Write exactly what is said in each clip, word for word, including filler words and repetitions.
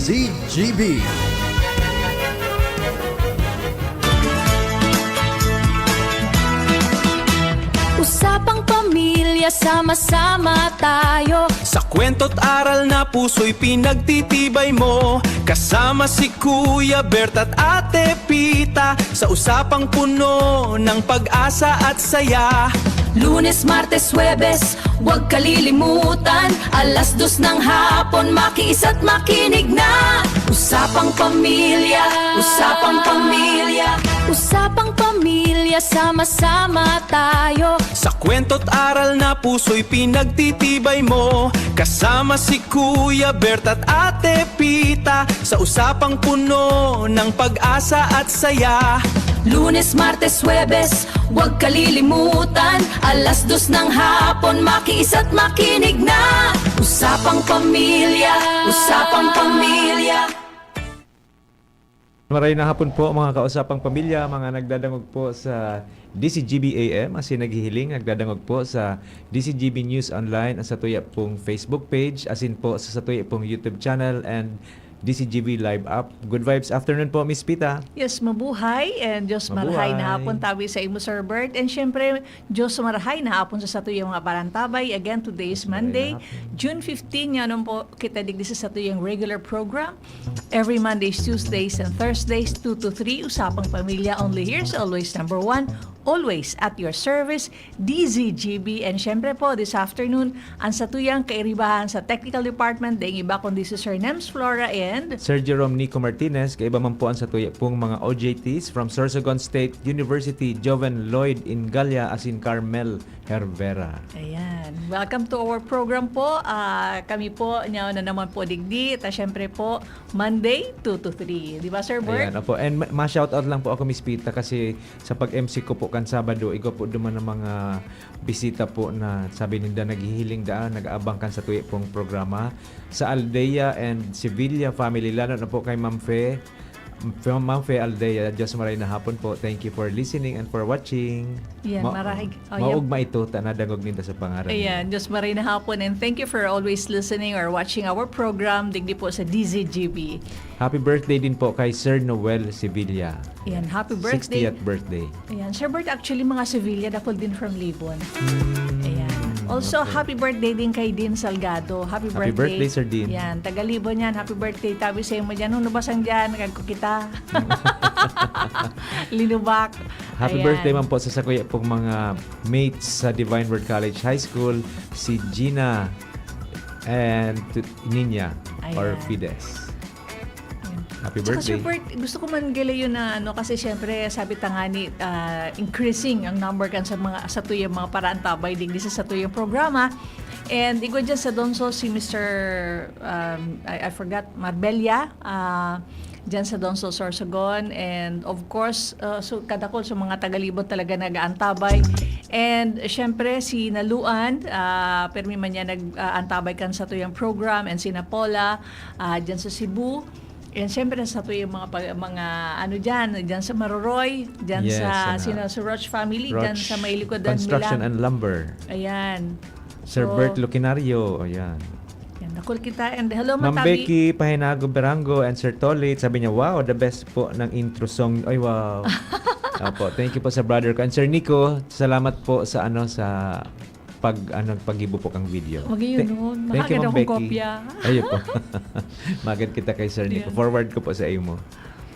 D G B. Usapang Pamilya, sama-sama tayo. Sa kwento't aral na puso'y pinagtitibay mo. Kasama si Kuya Bert at Ate Pita. Sa usapang puno ng pag-asa at saya. Lunes, Martes, Huwebes, huwag kalilimutan. Alas dos ng hapon, makiisa't makinig na. Usapang Pamilya, Usapang Pamilya. Usapang Pamilya, sama-sama tayo. Sa kwento't aral na puso'y pinagtitibay mo. Kasama si Kuya Bert at Ate Pita. Sa usapang puno ng pag-asa at saya. Lunes, Martes, Huwebes, huwag kalilimutan. Alas dos ng hapon, makiisa't makinig na. Usapang Pamilya, Usapang Pamilya. Maray na hapon po, mga kausapang pamilya, mga nagdadangog po sa D C G B A M, asin naghihiling, nagdadangog po sa D C G B News Online, ang satuya pong Facebook page, asin po sa satuya pong YouTube channel and D C G B Live app. Good vibes afternoon po, Miss Pita. Yes, mabuhay and Diyos marahay na Mabuhay. hapon tabi sa imo, Sir Bert. And syempre, Diyos marahay na hapon sa satuyang mga parantabay. Again, today is Diyos marahay Monday, na hapon. June fifteen. Yan po kita digdi sa satuyang regular program. Every Mondays, Tuesdays, and Thursdays, two to three, Usapang Pamilya, only here sa Always Number One, always at your service, D Z G B. And syempre po, this afternoon, ang satuyang kairibahan sa technical department, daing iba kundi si Sir Nems Flora and Sir Jerome Nico Martinez, kaiba man po ang satuya pong mga O J Ts from Sorsogon State University, Joven Lloyd Ingalia, asin Carmel Hervera. Ayan. Welcome to our program po. Ah, kami po, niyaw na naman po digdi. Ta syempre po, Monday, two to three. Di ba, Sir Bert? Ayan, opo. And ma-, ma-shoutout lang po ako, Miss Pita, kasi sa pag-M C ko po kan Sabado, igwa po duman ang mga bisita po na sabi ninda naghihiling daan, nag-aabang kan satuya pong programa. Sa Aldea and Sevilla family, lalo na po kay Ma'am Fe. Ma'am Fe Aldea, Diyos maray na hapon po. Thank you for listening and for watching. Yan, Ma-, marahig. Oh, yan. Maugma ito, ta nadangog ninda sa pangaran Ayan, ninyo. Diyos maray na hapon, and thank you for always listening or watching our program, digdi po sa D Z G B. Happy birthday din po kay Sir Noel Sevilla. Ayan, happy birthday. Sixtieth birthday. Ayan, Sir Bert, actually, mga Sevilla, dakul din from Libon. Hmm, Ayan. Also, okay. Happy birthday din kay Dean Salgado. Happy Happy birthday. birthday, Sir Dean. Ayan, taga Libon yan. Happy birthday. Tabi sa imo dyan. Nung nabasang dyan, nagkukita. Linubak. Happy Ayan. birthday man po sa sakuya pong mga mates sa Divine Word College High School, si Gina and t-, Ninya or Ayan. Fides. Ayan. Happy Tsaka, birthday. Sir Bert, gusto ko man galayon na, ano, kasi siyempre, sabi ta nga ni, ah, increasing ang number kan sa mga, satuyang mga paraantabay digdi sa satuyang programa. And igwa dyan sa Donso si Mister, um, I, I forgot, Marbella, ah, dyan sa Donso, Sorsogon. And of course, uh, so, kadakol sa mga taga-Libon talaga nag-aantabay. And syempre, si Naluan, ah, permi man niya nag-aantabay kan satuyang program. And si Napola, ah, dyan sa Cebu. And syempre, sa satuyang mga pag-, mga ano dyan, dyan sa Maroroy, dyan Yes, sa ano. sina, sa Roch family, dyan Roch sa may likodan Construction nila. and Lumber. Ayan. Sir So, Bert Lucinario, ayan. Yan, dakul kita. And hello, Ma'am Matabi. Becky Pahinago Berango and Sir Tolit, sabi niya, "Wow, the best po ng intro song." Ay, wow. Opo, thank you po sa brother ko. And Sir Nico, salamat po sa, ano, sa pag, ano, paggibo po kang video. Mag-iyon Th-, nun. thank you, Mahagad Ma'am akong Becky. kopya. Ayun po. Magad kita kay Sir Nico. Yan. Forward ko po sa imo.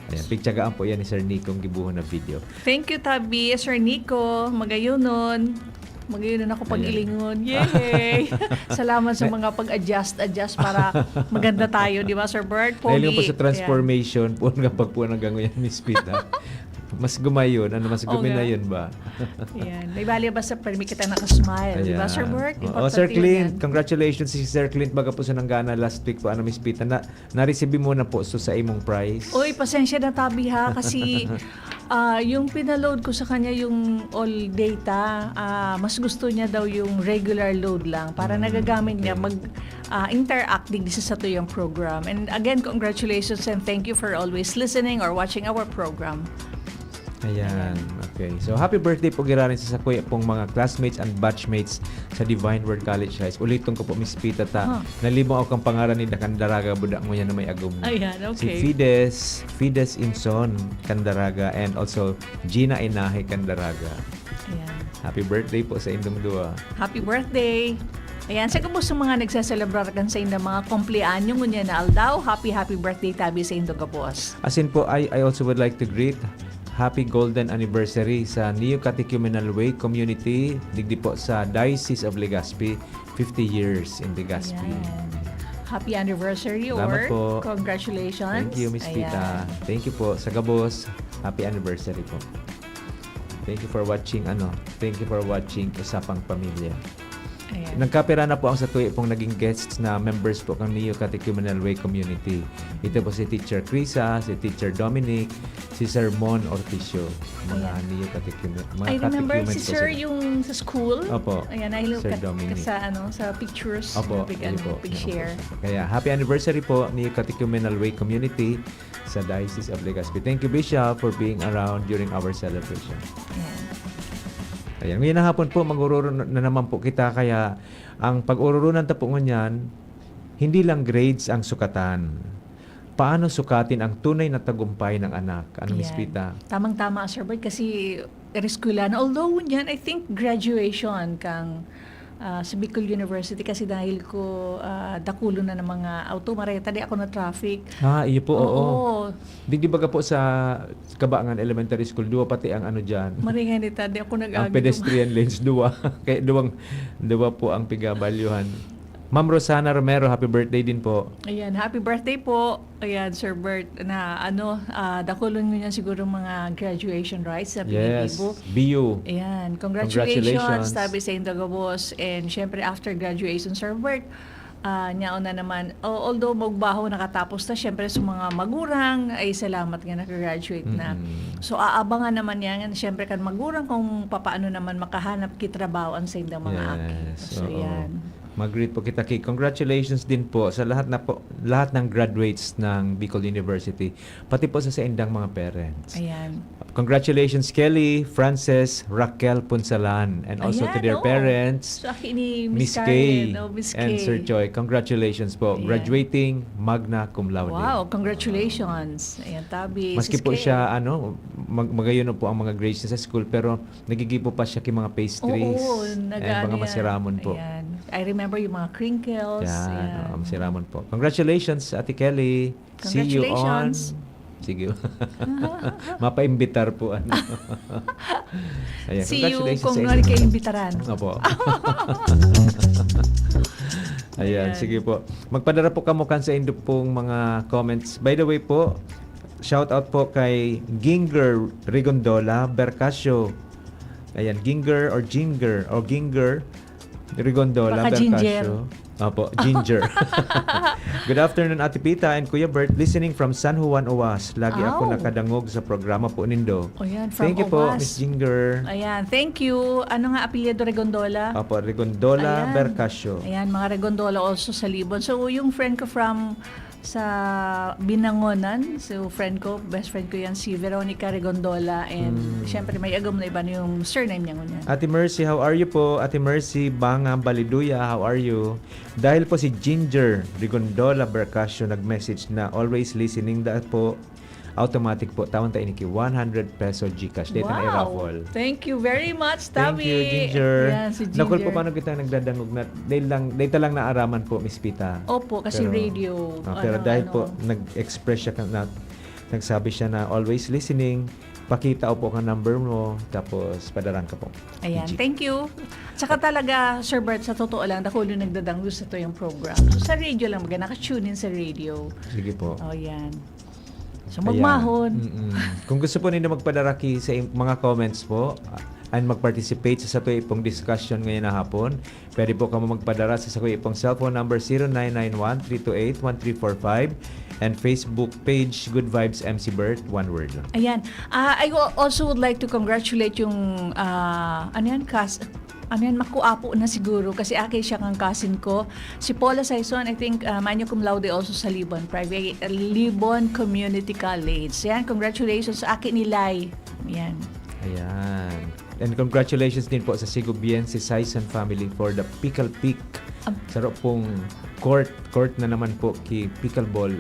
Ayan, pigtsagaan po yan ni Sir Nico ang gibuhon na video. Thank you, Tabi. Sir Nico, magayunon. Magayunon ako Ayan. pag-ilingon. Yay! Salamat sa May mga pag-adjust, adjust para maganda tayo, di ba, Sir Bert? Dahil Pogi. po sa Ayan. transformation, po nga pagpunan hanggang ngayon, Miss Pita. Mas gumayon, ano, mas Oo nga. guminayon ba? Ayan. May bali basta permi kita nakasmile, di ba, Ayan. Sir Bert? Oo, Importante Sir yun Clint, yan. congratulations si Sir Clint. Baga po sa nanggana last week po, ano, Miss Pita, na na-receive mo na po so sa imong price? Uy, pasensya na, Tabi, ha, kasi, ah, yung pinaload ko sa kanya yung all data, ah, mas gusto niya daw yung regular load lang para Mm, nagagamit niya okay. mag, ah, interact digdi sa satuyang program. And again, congratulations and thank you for always listening or watching our program. Ayan. Okay. So, happy birthday po girarin sa sakuya pong mga classmates and batchmates sa Divine Word College High School. Uliton ko po, Miss Pita, ta. Aha. Nalimaw ako ang pangaran ni Dakandaraga, budak mo yan na may agom. Ayan, Si okay. Fides, Fides Inson Candaraga, and also Gina Inahe Candaraga. Ayan. Happy birthday po sa indong dua. Happy birthday! Ayan, sa gabos sa mga nagsaselebrar kan sa indang mga kumpleanyo ngunyan na aldaw, happy, happy birthday tabi sa indong gabos. Asin po, I, I also would like to greet happy golden anniversary sa Neo Catechumenal Way Community, digdi po sa Diocese of Legazpi, fifty years in Legazpi. Ayan. Happy anniversary, Salamat Or. po. Congratulations. Thank you, Miss Pita. Ayan. Thank you po. Sa gabos, happy anniversary po. Thank you for watching, ano, thank you for watching Usapang Pamilya. Ayan. Nagkapira na po ang satuya pong naging guests na members po ng Neo Catechumenal Way Community. Ito po si Teacher Crisa, si Teacher Dominic, si Sir Mon Orticio. Mga Ayan. Neo Catechumen-, mga I remember catechumens si po Sir sila. Yung sa school. Opo. Ayan, I look Sir at, Dominic. Sa, ano, sa pictures Opo, na pig-, ayun ano, po, pig-share. Yun po. Kaya, happy anniversary po, Neo Catechumenal Way Community sa Diocese of Legazpi. Thank you, Bishop, for being around during our celebration. Ayan. Ayan. Ngayon na hapon po, magururo na naman po kita, kaya ang pag-ururunan ta po ngunyan, hindi lang grades ang sukatan. Paano sukatin ang tunay na tagumpay ng anak? Ano, Miss Ayan. Pita? Tamang-tama, Sir Bert, kasi ereskwela na. Although, ngunyan, I think graduation kang, ah, sa Bicol University kasi dahil ko, ah, dakulon na ng mga auto, mareta, di ako na-traffic. Ah, iyo po, oo. Oo. Di, di baga po sa Kabangan Elementary School, duwa pati ang ano dyan. Maringan ita, di ako Ang nag-agdom. Pedestrian lanes, duwa. Kaya duwang, duwa po ang pigabalyuhan. Ma'am Rosana Romero, happy birthday din po. Ayan, happy birthday po. Ayan, Sir Bert, na ano, ah, dakulon ngunyan siguro mga graduation, right, sa Yes, Binitibo. B U. Ayan, congratulations, Congratulations. Tabi sa indong gabos. And syempre, after graduation, Sir Bert, ah, nyaon na naman, o-, although magbaho nakatapos na, syempre, sa mga magurang, ay salamat nga nakagraduate na. Mm-mm. So, aabangan naman yan, syempre, kan magurang kung papaano naman makahanap kitrabaho ang sa indang mga aki. Yes, So, oo. yan. Mag-greet po kita, Kay. Congratulations din po sa lahat na po, lahat ng graduates ng Bicol University, pati po sa saindang mga parents. Ayan. Congratulations, Kelly, Frances, Raquel Punsalan, and also to Ayan, their oo. parents, Sa aki ni Miss Miss Karen, Kay oh, Miss and Kay. Sir Choi. Congratulations po. Ayan. Graduating magna cum laude. Wow, congratulations. Ayan, tabi, Maski Sis po Kay. siya, ano, mag-, magayon na po ang mga grades niya sa school, pero nagigibo pa siya ki mga pastries Oo, and nag-aano mga yan. masiramon po. Ayan. I remember yung mga crinkles. Yan, Ayan. oo, masiramon po. Congratulations, Ate Kelly. See you Congratulations. on Sige. Mapaimbitar po, ano. Ayan, See you congratulations kung sa ano inyo. kayo imbitaran. Opo. Ayan, Ayan. sige po. Magpadara po kamo kan sa indo pong mga comments. By the way po, shout out po kay Ginger Rigondola Bercasio. Ayan, Ginger or Ginger or Ginger Rigondola Baka ginger. Bercasio. Opo, Ginger. Good afternoon, Ate Pita and Kuya Bert. Listening from San Juan, Oas. Lagi ako Aw. nakadangog sa programa po nindo. O yan, from Thank you po, Oas. Miss Ginger. Ayan, thank you. Ano nga apelyido, Regondola? Opo, Regondola Ayan. Bercasio. Ayan, mga Regondola also sa Libon. So, yung friend ko from sa Binangonan, so friend ko, best friend ko yan, si Veronica Regondola. And Mm. syempre, may agom na iba na yung surname niya ngunyan. Ate Mercy, how are you po? Ate Mercy Banga Baliduya, how are you? Dahil po si Ginger Rigondola Bercasio nag-message na always listening da po, automatic po, tawan ta ini ki one hundred peso GCash. Dito na Wow. i-raffle. Thank you very much, Thank Tabi. you, Ginger. Yan, si Nakul po Ginger. paano kita nagdadangog na, dahil lang, dahil ta lang naaraman po, Miss Pita. Opo, kasi Pero, radio, ah, pero ano, dahil ano. po, nag-express siya ka-, na, nagsabi siya na always listening, pakita ko po ang number mo, tapos padarang ka po. Ayan, G. thank you. Tsaka talaga, Sir Bert, sa totoo lang, dakulo nagdadangog sa tuyang program. So, sa radio lang, mga naka-tune in sa radio. Sige po. O, yan. So, Ayan. magmahon. Mm-mm. Kung gusto po ninyo magpadaraki sa im-, mga comments po, ah, and mag-participate sa satuya pong discussion ngayon na hapon, pwede po kamo magpadara sa satuya pong cellphone number, zero nine nine one, three two eight, one three four five, and Facebook page, Good Vibes M C Bert, one word lang. Ayan. Ah, I al-, also would like to congratulate yung, ah, ano yan? Kas-, Ano yan, makuapo na siguro kasi aki siya kang cousin ko. Si Paula Saison, I think, ah, magna cum laude also sa Libon, private, Libon Community College. Yan, congratulations sa aki ni Lai. Yan. Ayan. And congratulations din po sa Sigubiense Saison family for the Pickle Peak. Am- Saro pong court, court na naman po ki Pickleball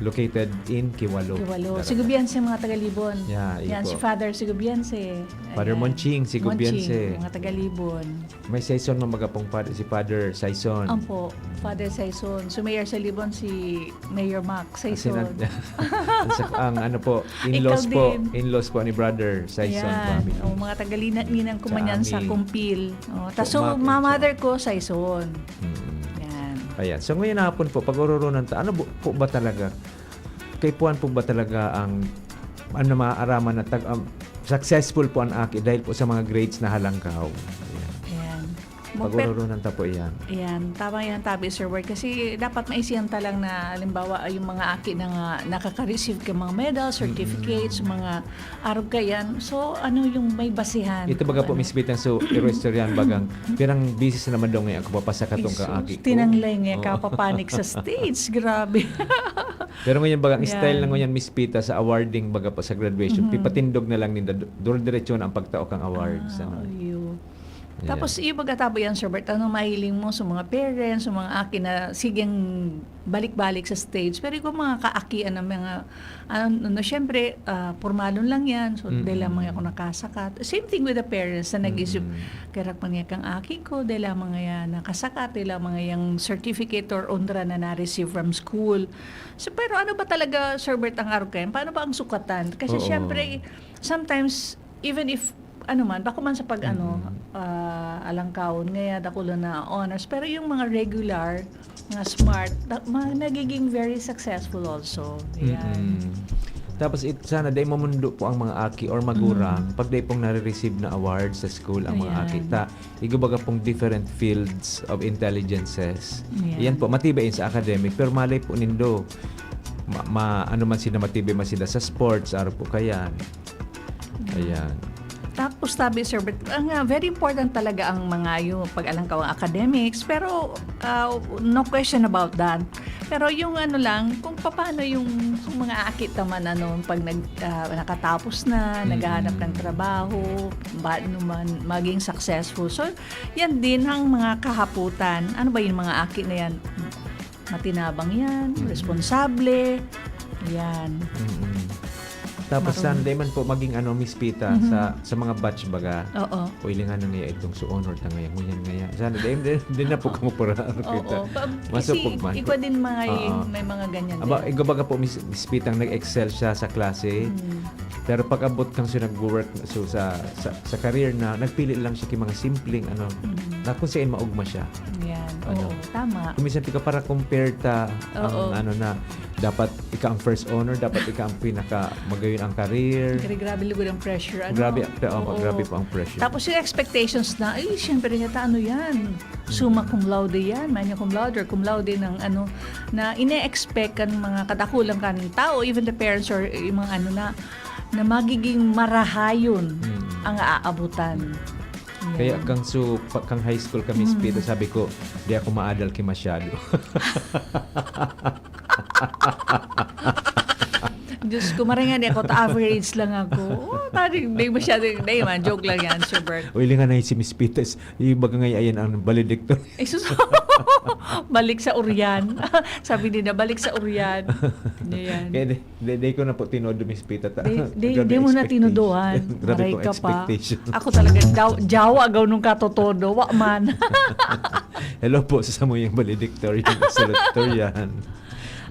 located in Kiwalo. Kiwalo. Daraga. Sigubiense, mga taga-Libon. Yeah, iyo Yan, po. Si Father Sigubiense. Father Ayan. Monching, Sigubiense. Monching, mga taga-Libon. May Saison, mamaga pong father, si Father Saison. Ampo, Father Saison. So, Mayor sa Libon, si Mayor Mac Kasi Saison. na, sa, ang ano po, in-laws Ikaw po, din. in-laws po ni Brother Saison Ayan. family. O, mga taga-Linang ko man yan sa Kami. Kumpil. O, tas So, so, Mac and ma-mother ko, Saison. Mm. Yan. Ayan. So, ngayon hapon po, pag-ururunan ta, ano bu- po ba talaga? Kaipuhan po ba talaga ang, ano, maaraman na tag, um, successful po ang aki dahil po sa mga grades na halangkaw? Ayan. Ayan. Pag-ururunan ta po iyan. Ayan, tama yan, tabi, Sir Ward. Kasi dapat maisiyan ta lang na, halimbawa, yung mga aki na nga nakaka-receive ka mga medals, certificates, mga arog ka yan. So, ano yung may basihan? Ito baga Kung po, ano. Miss Bitang, so, iro-istoryahan bagang, pirang bisis naman daw ngayon ako papasakatong Jesus, kaaki ko. tinanglay nga, Oo. kapapanik sa stage. Grabe. Pero ngayon bagang style na Yan. ngayon, Miss Pita, sa awarding baga po sa graduation, Mhm. pipatindog na lang ninda, du- dire-diretso na ang pagtao kang awards. Ah, Ano? Iyo. Ayan. Tapos, iyo baga tabo yan, Sir Bert, ano mahiling mo sa mga parents, sa mga aki na sigang balik-balik sa stage? Pero kung mga kaakian ng mga, ano, no, syempre, ah, pormalon lang yan. So, Mm-mm. dahil lamang ako nakasakat. Same thing with the parents na nag-isip, Mm-mm. "Karak man nga kang aki ko, dahil lamang nga yan nakasakat, dahil lamang nga yung certificate or honra na na-receive from school." So, pero ano ba talaga, Sir Bert, ang arukan? Paano ba ang sukatan? Kasi Oo. syempre, sometimes, even if, ano man, bako man sa pag, ano, Mm. ah, alangkawon, ngaya dakula na honors. Pero yung mga regular, mga smart, da- mga nagiging very successful also. Yan. Mm-mm. Tapos it, sana dai mamundo po ang mga aki or magurang Mm. pag dai pong nare-receive na award sa school ang mga Ayan. aki. Ta, igo baga pong different fields of intelligences. Ayan. Yan po, matibay yun sa academic, pero malay po nindo. Ma, ma- ano man sila, matibay man sila sa sports, araw po kayan. Ayan. Tapos sabi, Sir Bert, ang, ah, very important talaga ang mga yung pag-alangkaw ang academics, pero, ah, no question about that. Pero yung ano lang, kung paano yung, yung mga aki ta man, ano, pag nag, ah, nakatapos na, Mm. naghahanap ng trabaho, ba naman maging successful. So, yan din ang mga kahaputan. Ano ba yung mga aki na yan? Matinabang yan, Mm. responsable. Yan. Mm-mm. Tapos Marunong. Sunday man po maging ano, Miss Pita, Mhm. sa sa mga batch baga. Oo. O ilingan na niya itong so honor ta ngayon, ngunyan ngayon. Sana din, din, din na po kamo pura ano kita. Oo. Pa- Masupog Kasi man. iba din mga, Oo. may mga ganyan Aba, din. igo baga po, Miss, Miss Pitang nag-excel siya sa klase. Mm. Pero pag abot kang siya nag-work so, sa, sa sa career na, nagpili lang siya kay mga simpleng ano, Mm. na kung saan maugma siya. Yan. Ano? Oo, tama. Kung minsan tika para compare ta ang Oo. ano na dapat ika ang first honor, dapat ika ang pinaka magayon ang career. Grabe, grabe lugod ang pressure. Ano? Grabe, pe- oh, Oo. grabe po ang pressure. Tapos yung expectations na, ay, siyempre yata ano yan, summa cum laude yan, magna cum laude or cum laude ng ano, na ine-expect kan mga kadakulang kan tao, even the parents or yung mga ano na, na magiging marahayon Mm. ang aabutan. Yan. Kaya kang su pa, kang high school kami Mm. Pita, sabi ko, di ako maadal ki masyado. Diyos ko, maringan ako, ta average lang ako. Oh, tari, di masyado, di man, joke lang yan, Sir Bert. O, ilingan na si Miss Pitas, iba ka ngayon ayan ang valedictory. Ay, sus, balik sa Urian. Sabi nila, balik sa Urian. Yan. Kaya di, di, di ko na po tinodo Miss Pita. Ta, Di, di, grabe di mo na expectation. Tinuduhan. Grabe Aray pong ka pa. Expectation. Ako talaga, jaw, jawa agaw nung katotodo. Wa man. Hello po sa samuyang valedictorian, salutatorian.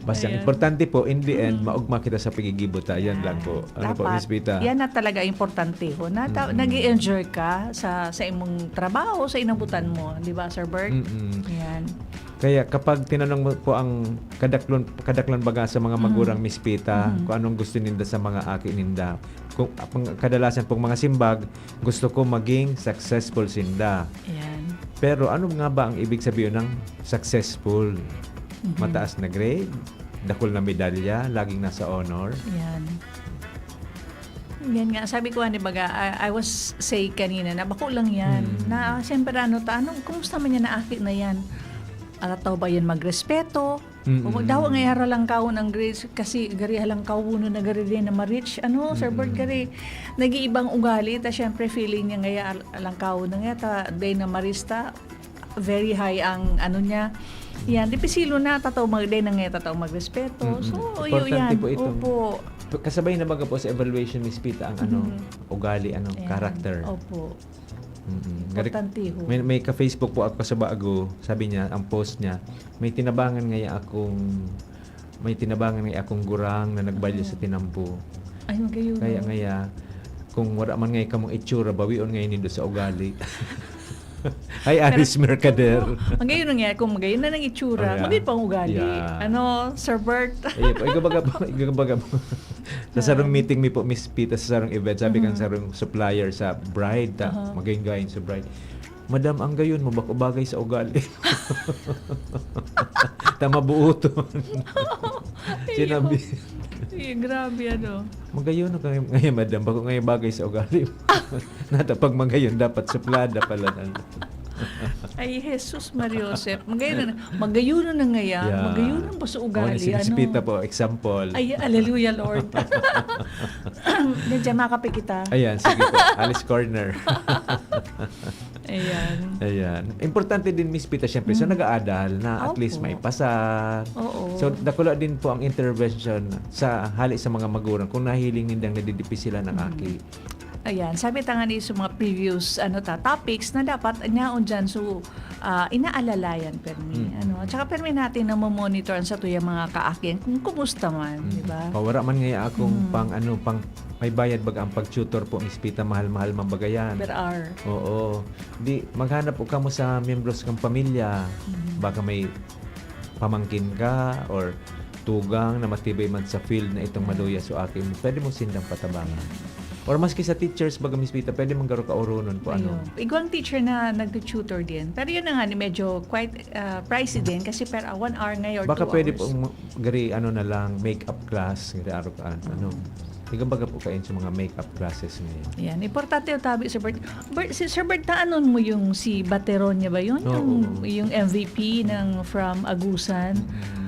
Basta ang Ayan. importante po, in the end, Mm. maugma kita sa pagigibot. Yan lang po. Ano po, Dapat. Miss Pita? Yan na talaga importante ho. Na ta- Mm. nag-i-enjoy ka sa, sa imong trabaho, sa inabutan mo. Di ba, Sir Bert? Mm-mm. Yan. Kaya kapag tinanong mo po ang kadaklon, kadaklan baga sa mga Mm. magurang Miss Pita, Mm. kung anong gusto ninda sa mga aki ninda, kung, ang kadalasan pong mga simbag, gusto ko maging successful sinda. Yan. Pero ano nga ba ang ibig sabihin ng successful? Mhm. Mataas na grade, dakul na medalya, laging nasa honor. Yan. Yan nga, sabi ko, ano, baga, I, I was say kanina na bako lang yan. Mm. Na, siyempre, ano, ta, ano, kumusta man yan na aki na yan? Alataw ba yan magrespeto? Mm. O, dawa nga yara lang kao ng grades, kasi gari halang kao na gari din na ma-reach. Ano, Sir Bert, Mm. gari, nag-iibang ugali, ta, siyempre, feeling niya nga ya-, alang kao na nga, ta, day na marista, very high ang, ano niya. Yan, dipisilo na, tataw mag-, day na nga, tataw magrespeto. Mm-mm. So, yun Importante yan. po itong Opo. Kasabay na baga po sa evaluation, Miss Pita, ang ano, Mhm. ugali, ano, Ayan. character. Opo. Mm-mm. Importante ho. May, may ka-Facebook po ako sa bago, sabi niya, ang post niya, "May tinabangan ngaya akong, may tinabangan ngaya akong gurang na nagbalyo sa Oo. tinampo." Ay, magayon, Kaya no? ngaya, kung wala man ngaya kamong itsura, bawion ngaya nindo sa ugali. Hi, Pero, Alice Mercader. oo, magayon na nga, kung magayon na ng itsura, Oh, yeah. magayon pang ugali. Yeah. Ano, Sir Bert? Ayun po, ikabaga po, ikabaga po. Sa sarong Ah. meeting mi po, Miss Pita, sa sarong event, sabi kan Mhm. sarong supplier sa Bride, ta, Aha. magayon-gayon sa Bride. "Madam, ang gayon mo, bako bagay sa ugali." Ta mabuoton. Ayun. Sinabi. Ay, grabe, ano. "Magayon na kayo ngayon, madam. Bako ngayon bagay sa ugali." Nata pag magayon, dapat suplada pala na. Ay, Jesus, Maria Josep. Magayon na, magayon na ngaya. Yeah. Magayon na ba sa Oh, ugali, si Miss ano? Pita po, example. Ay, hallelujah, Lord. Yan, dyan, makapit kita. Ayan, sige po. Alice Corner. Ayan. Ayan. Importante din, Miss Pita, syempre, sa Mm. nag-aadal na at least Opo. may pasa. Oo. So, dakula din po ang intervention sa hali sa mga magurang kung nahiling nindang nadidipisilan ang Mm. aki. Ayan, sabi ta nga ni sa mga previous, ano ta, topics na dapat nyaon dyan. So, ah, inaalalayan, permi, Mm. ano. At saka, permi natin na mamonitor ang satuyang mga kaakian kung kumusta man, Mm. di ba? Pawara man ngaya akong Mm. pang, ano, pang, may bayad baga ang pag-tutor po, Miss Pita, mahal-mahal man baga yan. Per hour. Oo. Di, maghanap po kamo sa miyembros kang pamilya. Mm. Baka may pamangkin ka or tugang na matibay man sa field na itong Mm. maluya so aki mo, pwede mo sindang patabangan. Or maski sa teachers, baga, Miss Pita, pwede man garo ka oronon po, ano. Ayun. Igwang teacher na nagtututor din. Pero yun na nga, ni medyo quite, ah, pricey din kasi per, ah, one hour ngayon or Baka two pwede hours. pong ma-, gari, ano na lang, make-up class, gari araw ka, ano. Mm. Iga baga po kayo sa mga make-up classes ngayon. Yan. Importante yung tabi, Sir Bert. Bert, si Sir Bert, naanon mo yung si Bateronia ba yun? Oo, Yung, oo. yung M V P ng From Agusan? Mm.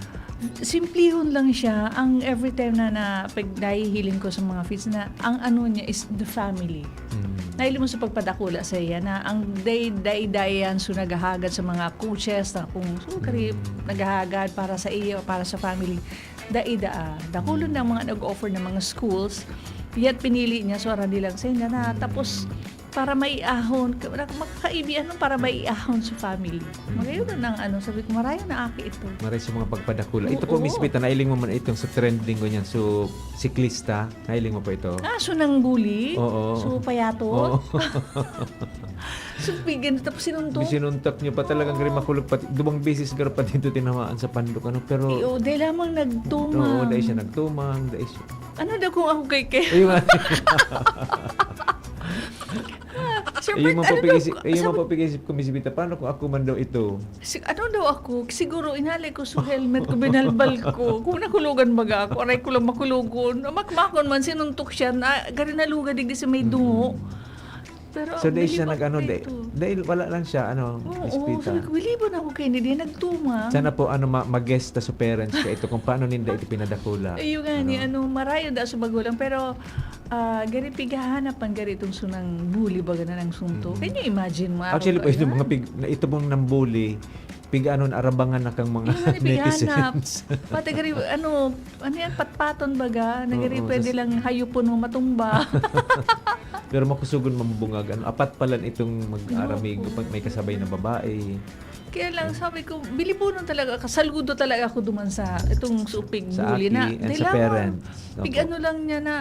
Simplihon lang siya. Ang every time na, na pag nahihiling ko sa mga feeds na ang ano niya is the family. Mm. Nahiling mo sa pagpadakula sa iya na ang day, day, day yan, so naghahagad sa mga coaches na kung, so, kari-, Mm. naghahagad para sa iyo, para sa family. Dai-daa. Dakulon Mm. na ang mga nag-offer ng mga schools. Yet pinili niya, so, arani lang sa inyo na. Mm. Tapos, para maiahon, ka-, wala akong makakaibi, ano, para maiahon sa family. Mm. Magayon na ng, ano, sabi ko, "Marayo na aki ito." Maray sa mga pagpadakula. Ito po, Oo. Miss Pita, nailing mo man itong sa trending ko niyan. So, siklista, nailing mo po ito? Ah, so nang bully? Oo. So, payatot? Oo. So, bigyan, tapos sinuntok? Di sinuntok niyo pa talagang Oo. gari makulog pati. Duwang beses garo pa dito tinamaan sa pandok, ano, pero Iyo, dahil lamang nagtumang. Oo, dahil siya nagtumang, dahil siya Ano daw kung ako kay, kay Ayun nga. Sir Ayun Bert, man ano po daw, pag-isip, ayun man sabi po pag-isip ko, Miss Vita, paano kung ako man daw ito? Si, ano daw ako, siguro inalay ko sa helmet ko, binalbal ko. Kung nakulogan baga ako, aray ko lang makulogon. Makmakon man, sinuntok siya, na, gari naluga digdi sa may Mm. dungo. Pero So, dahil siya nag-ano, dahil, dahil wala lang siya, ano, Oo, Miss Vita. Sabi ko, "Bilibon ako kay hindi nagtuma." Sana po, ano, ma-, mag-guest ta sa parents ka ito kung paano ninda ito pinadakula. Ayun nga ni, Ano? ano, marayo da sa magulang. Pero, ah, gari pighahanapan gari itong sunang bully baga na ng sunto. Mm. Can you imagine, mga Actually po, ito kababayan? mga pig-, na ito pong nambully, pig-ano, arabangan na kang mga Yung mga netizen. Pighanap. Pati gari, ano, ano yan, patpaton baga, na gari Oo, pwede tas lang hayupon mo matumba. Pero makusugon mambungag. Ano, apat pala itong mag-aramig, Opo. pag may kasabay na babae. Kaya lang, sabi ko, bilibunon talaga, kasaludo talaga ako duman sa itong supig Sa bully aki na, and dahil sa lang, parents. Opo. pig-ano lang niya na,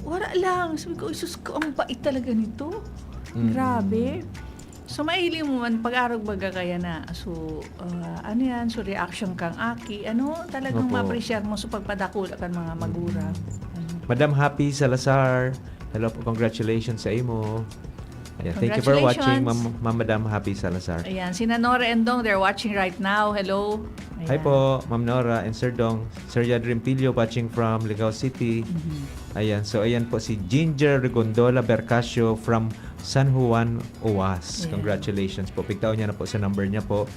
wala lang. Sabi ko, "Ay, sus ko, ang bait talaga nito." Mm. Grabe. So, mahiling mo man, pag-arog baga kaya na. So, ah, ano yan? So, reaction kang aki. Ano, talagang Opo. ma-appreciate mo sa pagpadakula kan mga magurang. Mm. Ano? Madam Happy Salazar, hello po, congratulations sa imo. Yeah, thank you for watching, Congratulations. Ma'am, Ma'am Madam Happy Salazar. Ayan, si Nora and Dong, they're watching right now. Hello. Hi Ayan. Po, Ma'am Nora and Sir Dong. Sir Yadrin Pilio watching from Ligao City. Mhm. Ayan, so ayan po si Ginger Rigondola Bercasio from San Juan, Uwas. Ayan. Congratulations po. Pigtaon niya na po sa number niya po.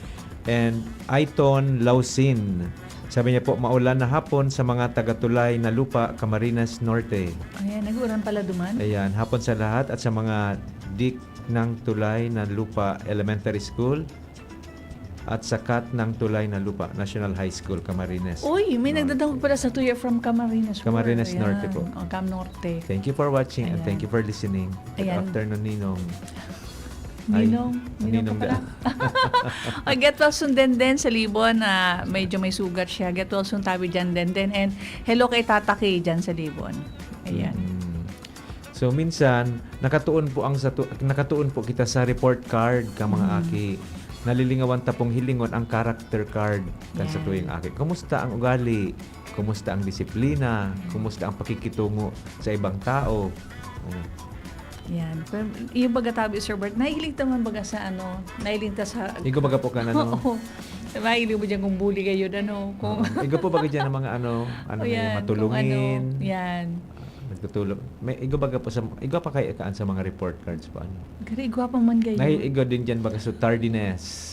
And Aiton Lausin. Sabi niya po, maulan na hapon sa mga taga-Tulay na lupa, Camarines Norte. Ayan, nag-uuran pala duman. Ayan, hapon sa lahat at sa mga dik ng Tulay na lupa Elementary School at sa kat ng Tulay na lupa National High School, Camarines. Uy, may Norte. Nagdadangog pala sa Tuya from Camarines Sur. Camarines Ayan. Norte po. O, Cam Norte. Thank you for watching and Ayan. thank you for listening. Good Ayan. Afternoon, Ninong. Ay, Ninong, Ninong Ninong ka pala. da- O, get well soon, Denden, sa Libon. Ah, medyo may sugat siya. Get well soon, tabi dyan, Denden. And hello kay Tata Kay dyan sa Libon. Ayan. Mm. So minsan nakatuon po ang sa tu- nakatuon po kita sa report card ka mga Mm. aki. Nalilingawan ta pong hilingon ang character card kan sa Yan. tuyang aki. Kumusta ang ugali? Kumusta ang disiplina? Kumusta ang pakikitungo sa ibang tao? Oh. Yan. Pero, yung baga tabi, Sir Bert, nahiling ta man baga sa ano, nahiling ta sa... Igo baga po ka na, no? Oo. Mahiling mo dyan kung bully kayo, ano, kung... Oo. Igo po baga dyan ang mga ano, ano O na yung yan, matulungin. Kung ano, yan. Nagtutulog. May igo baga po sa igo pa kayo kaan sa mga report cards po ano. Gari, gwapa man kayo. Nahiigo din diyan baga sa tardiness.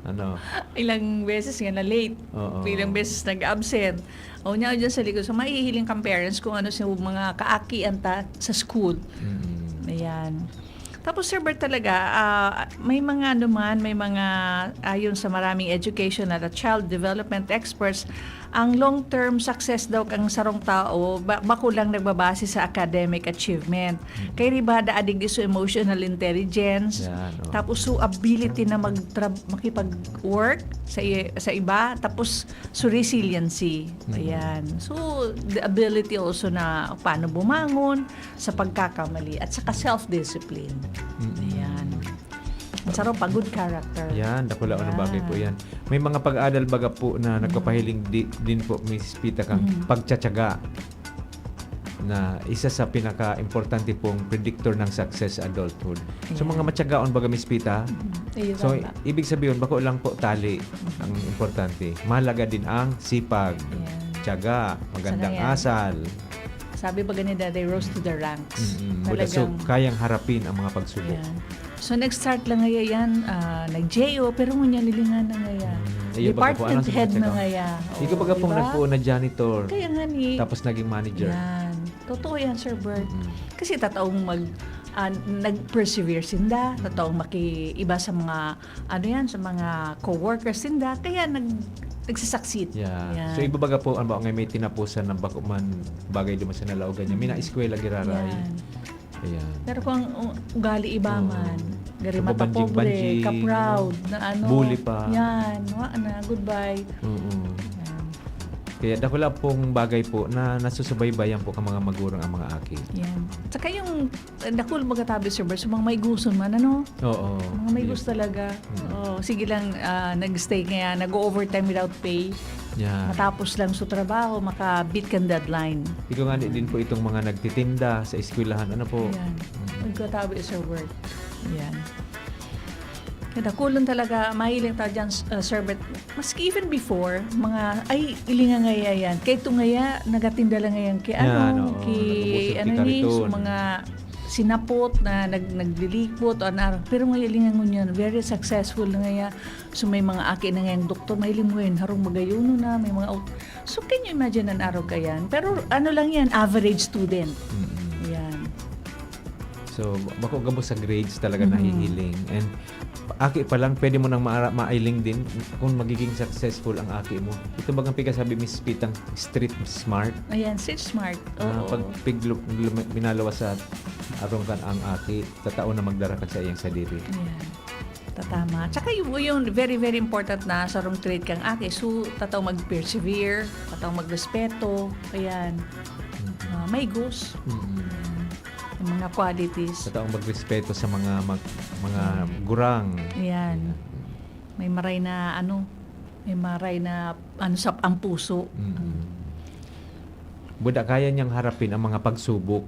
Ano? Ilang beses nga na late. Oo. Ilang beses nag-absent. O niya dyan sa likod. So, mahihiling kang parents kung ano sa mga kaakian ta sa school. Mm. Ayan. Tapos, Sir Bert, talaga, ah, may mga ano man, may mga, ayon sa maraming educational at child development experts, ang long-term success daw kang sarong tao, ba, bako lang nagbabase sa academic achievement. Kay riba da adigdi sa emotional intelligence, Yan, oh. tapos so ability na magtra- makipag-work sa i- sa iba, tapos so resiliency. Mm. Ayan. So the ability also na paano bumangon sa pagkakamali at saka self-discipline. Mm. Ayan. Ang sarong pa good character. Yan, dakula ang Yan. Bagay po yan. May mga pag-adal baga po na nagpapahiling di, din po, Miss Pita, kang Mm. pagtsatsaga na isa sa pinaka-importante pong predictor ng success sa adulthood. So, Ayan. Mga matsagaon baga, Miss Pita. Mm. Ayun, So, tama. Ibig sabihin, bako lang po tali ang importante. Mahalaga din ang sipag, Ayan. tiyaga, magandang Saka yan. asal. Sabi ba ganyan, they rose to the ranks. Mm, mula so, Talagang kayang harapin ang mga pagsubok. Ayan. So, nag-start lang ngaya yan, ah, nag-J O, pero ngunyan nilingan na ngaya. Mm, iyo, baga po, Department ano sa head na matsagaon? ngaya. Ikaw baga Oo, pong diba? nagpuon na janitor, Kaya nga ni, tapos naging manager. Yan. Totoo yan, Sir Bert. Mm. Kasi tataong mag, ah, nag-persevere sinda, tataong makiiba sa mga, ano yan, sa mga co-workers sinda, kaya nag, nagsasucceed. Yeah. Yan. So, iba baga po, ano ba, ngay may tinapusan na bako man bagay duman sa nalaogan niya. May Mm. na-eskwela giraray. Yan. Ayan. Pero kung ang u- ugali iba Oo. man, gari Kababanjing-banjing, matapobre, ka-proud, na ano, bully pa. Yan, wa na, goodbye. Oo. Yan. Kaya dakula pong bagay po na nasusubaybayan po ka mga magurang ang mga aki. Yan. Saka yung, eh, dakul magatabi, Sir Bert, sa mga maiguson man, ano? Oo. Mga maigos Yes. talaga. Mm. Oo, sige lang, ah, nag-stay kaya, nag-overtime without pay. Yeah. Matapos lang sa trabaho, maka-beat kang deadline. Ikaw nga din po itong mga nagtitinda sa eskwelahan, ano po? Yan. Mm. Magkatabi, Sir Bert. Yan. Kaya dakulon talaga, mahiling ta dyan, uh, Sir Bert. Maski even before, mga, ay, ili nga ngaya yan. Kay ito ngaya, nagatinda lang ngayon. Kay Yan, ano, oo. kay, Nag-ubos yung ano tikang ni, so riton. Mga sinapot na nag, naglilipot, ano, pero ngayon, ilingan ngunyan, very successful na ngaya. So, may mga aki na ngayang doktor, mahiling mo ngayon, harong magayuno na, may mga out-, so, can you imagine an araw ka yan? Pero ano lang yan, average student. Mm-mm. Yan. So, bako gabos sa grades talaga Mhm. nahihiling. And aki pa lang, pwede mo nang maara- mailing din kung magiging successful ang aki mo. Ito bagang pigasabi, Miss Pitang, street smart. Ayan, street smart. Ah, Oo. pag piglo, lum- minalawas sa arong kan ang aki, tatao na magdara kan sa iyang sadiri. Ayan. Tatama. Tsaka yung, yung very, very important na sarong trait kang aki. So, tatao mag-persevere, tatao magrespeto. Ayan. Mm. Ah, may goals. Mm. Yung mga qualities. Sa taong magrespeto sa mga mag, mga Mm. gurang. Ayan. May maray na ano, may maray na ano sa ang puso. Mm. Buda kaya niyang harapin ang mga pagsubok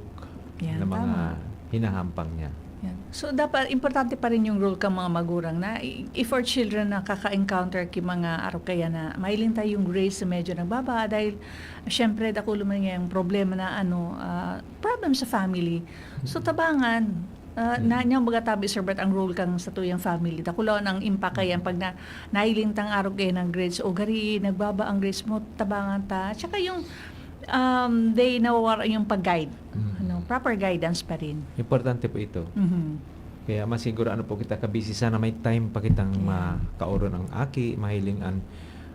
Yan, na mga tama. hinahampang niya. Yan. So, dapat importante pa rin yung role kan mga magurang na i-, if our children nakaka-encounter ki mga arog kaya na mahiling ta yung grades na medyo nagbaba dahil siyempre dakula man ngayang problema na ano, ah, problem sa family. So, tabangan, ah, na, niyang baga tabi, Sir Bert, ang role kan satuyang family. Dakula nang impact kaya pag na, nahiling tang arog kaya ng grades o gari, nagbaba ang grades mo, tabangan ta. Tsaka yung, um, they nawawara yung pag-guide. Mm. Ano, proper guidance pa rin. Importante po ito. Mhm. Kaya masiguro ano po kita kabisi, sana may time pa kitang Yeah. makaoron ang aki, mahiling an-,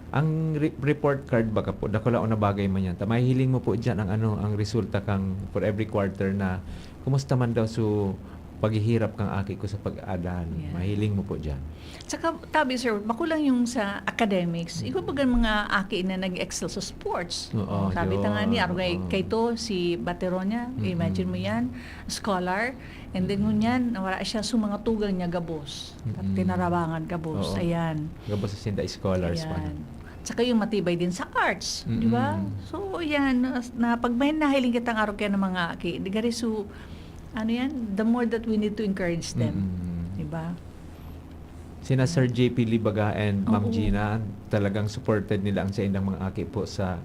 ang re-, report card baga po, dakula na bagay man yan. Ta-, mahihiling mo po dyan ang ano, ang resulta kang for every quarter na kumusta man daw so paghihirap kang aki ko sa pag-aaral. Yeah. Mahiling mo po dyan. Tsaka, tabi, sir, makulang yung sa academics. Mm. Iba baga mga aki na nag-excel sa sports. Oo, Oh, tabi ta nga ni, yun. arog kay, Oo. kay to, si Bateronia, Mm-mm. imagine mo yan, scholar. And then, ngunyan, nawara siya sa mga tugang niya gabos. Mm-mm. Tinarabangan gabos. Oo. Ayan. Gabos sa sinda scholars pa, Ayan. no? Tsaka yung matibay din sa arts, di ba? Mm-mm. So, yan, na, na pag may nahiling kitang arog kaya ng mga aki, di gari su-, ano yan, the more that we need to encourage them. Mm-mm. Di ba? Sina Sir J P Libaga and Ma'am Oo. Gina, talagang supported nila ang saindang mga aki po sa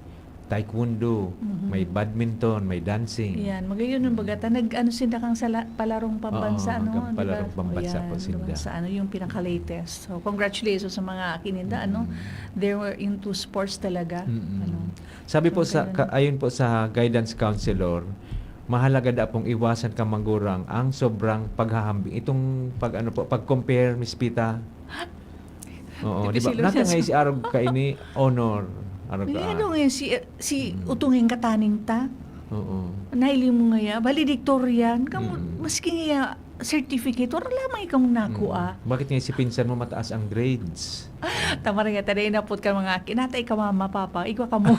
taekwondo, Mhm. may badminton, may dancing. Yan, magayon yung Mm. bagata. Nag-ano sila kang sala-, palarong pambansa, Oo, ano, hanggang di ba? palarong pambansa Yan, po sinda. pambansa, ano, yung pinaka-latest. So, congratulations sa mga kininda, ano, Mm. they were into sports talaga. Mm-mm. Ano. Sabi po So, sa, ganun. ka-, ayon po sa guidance counselor, mahalaga da pong iwasan kan magurang ang sobrang paghahambing. Itong pag, ano po, pag-compare, Miss Pita. Oo, di ba? Dipisil Nata yun. ngayon si Arog kaini, honor. Arog Ni ka. ano ngayon, si, si Mm. Utunging Kataning ta? Oo. Nahiling mo ngaya, valedictorian. Kamo, Mm. maski ngaya certificate, wala lamang ikaw nakua. Mm. Bakit nga si pinsan mo mataas ang grades? Tama rin nga, tayo inapot ka mga aki. Nata ikaw, mama, papa, igwa ka mo.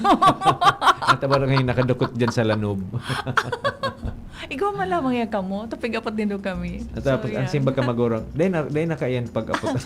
Nata ba ngayon nakadukot dyan sa lanob? Igwa man lamang yan kamo. Tapig-apot din daw kami. At tapos, So, ang yan. simbag ka magurang, "Dahil na, dahil na kaiyan pag-apot."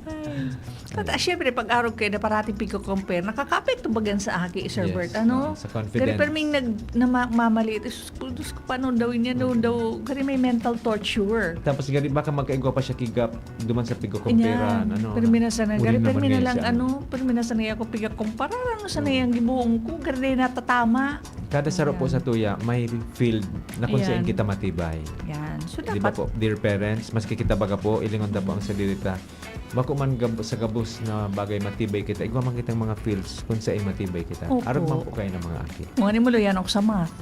Ay. At, ah, syempre, pag arog kayo na parating pigko-compare, nakakaapekto baga yan sa aki, Sir Yes, Bert, ano? oo, sa confidence. Pero perming nag-, namamaliit, "Ay, sus ko, Diyos ko, paano daw yun yan? Daw, Mm. daw, gari may mental torture." Tapos, gari, baka magkaigwa pa siya kigap, duman sa pigko-comparean, Yan. ano, Pero na, minsan na, "Uri gari, naman pero ngayon minsan lang, siya, ano, pero minsan na ako pigko-compare, ano, sana Mm. yung gibuong ko, gari, natatama." Kada saro po Ayan. sa tuya, may field na kung saan Ayan. kita matibay. Yan. So, Di ba dapat po, dear parents, maski kita baga po, ilingon ta po ang sarili ta. Bako man gab-, sa gabos na bagay matibay kita, igwa man kitang mga fields kung saan matibay kita. Opo. Arog man po kayo ng mga aki. Kung ano mo, luyan ako sa math.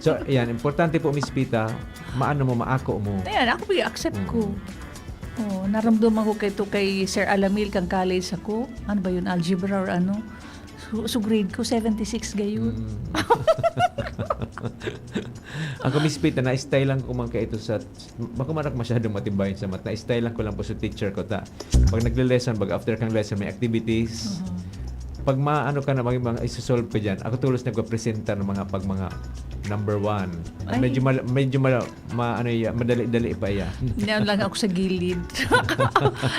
So, yan. Importante po, Miss Pita, maano mo, maako mo. Ayan, ako, i-accept ko. Mm. Oo, naramdaman ko kay to kay Sir Alamil kang college ako. Ano ba yun? Algebra or ano? So, so grade ko, seventy-six gayon. Mm. Ako, Miss Pita, na-style lang ko man kayo ito sa, bako man ako masyadong matibayon sa math, na-style lang ko lang po sa teacher ko, ta. Pag nagle-lesson, pag after kang lesson, may activities. Mhm. Pag maano ka na, may mga isosolve ka dyan, ako tulos nagpapresenta ng mga, pag mga number one. Ay. Medyo mal-, medyo mal-, ma-, ano iya, madali-dali pa iya. Yan lang ako sa gilid.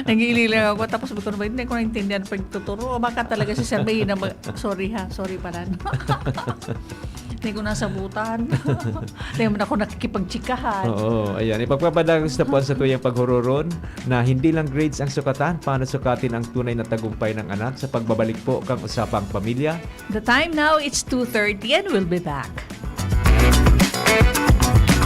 Nagilid lang ako, tapos sabi ko, "Ano ba, hindi ko naintindihan pag tuturo." O baka talaga si Sir May na mag-, "Sorry ha, sorry pala." Hindi ko nasabutan. Hindi naman ako nakikipagtsikahan. Oo, ayan. Ipagpapadagos na po ang satuyang paghururon na hindi lang grades ang sukatan, paano sukatin ang tunay na tagumpay ng anak sa pagbabalik po kang usapang pamilya? The time now, it's two thirty and we'll be back.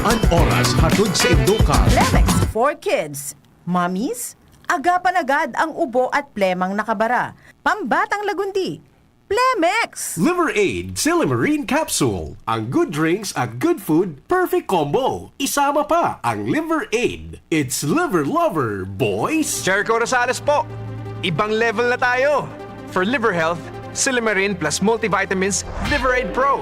An oras hatod sa Indoka. Lemex for Kids. Mommies, agapan agad ang ubo at plemang nakabara. Pambatang lagundi, Plemex! Liver Aid Silimarine Capsule. Ang good drinks at good food, perfect combo. Isama pa ang Liver Aid. It's Liver Lover, boys! Jericho Rosales po! Ibang level na tayo! For liver health, Silimarin plus multivitamins, Liver Aid Pro.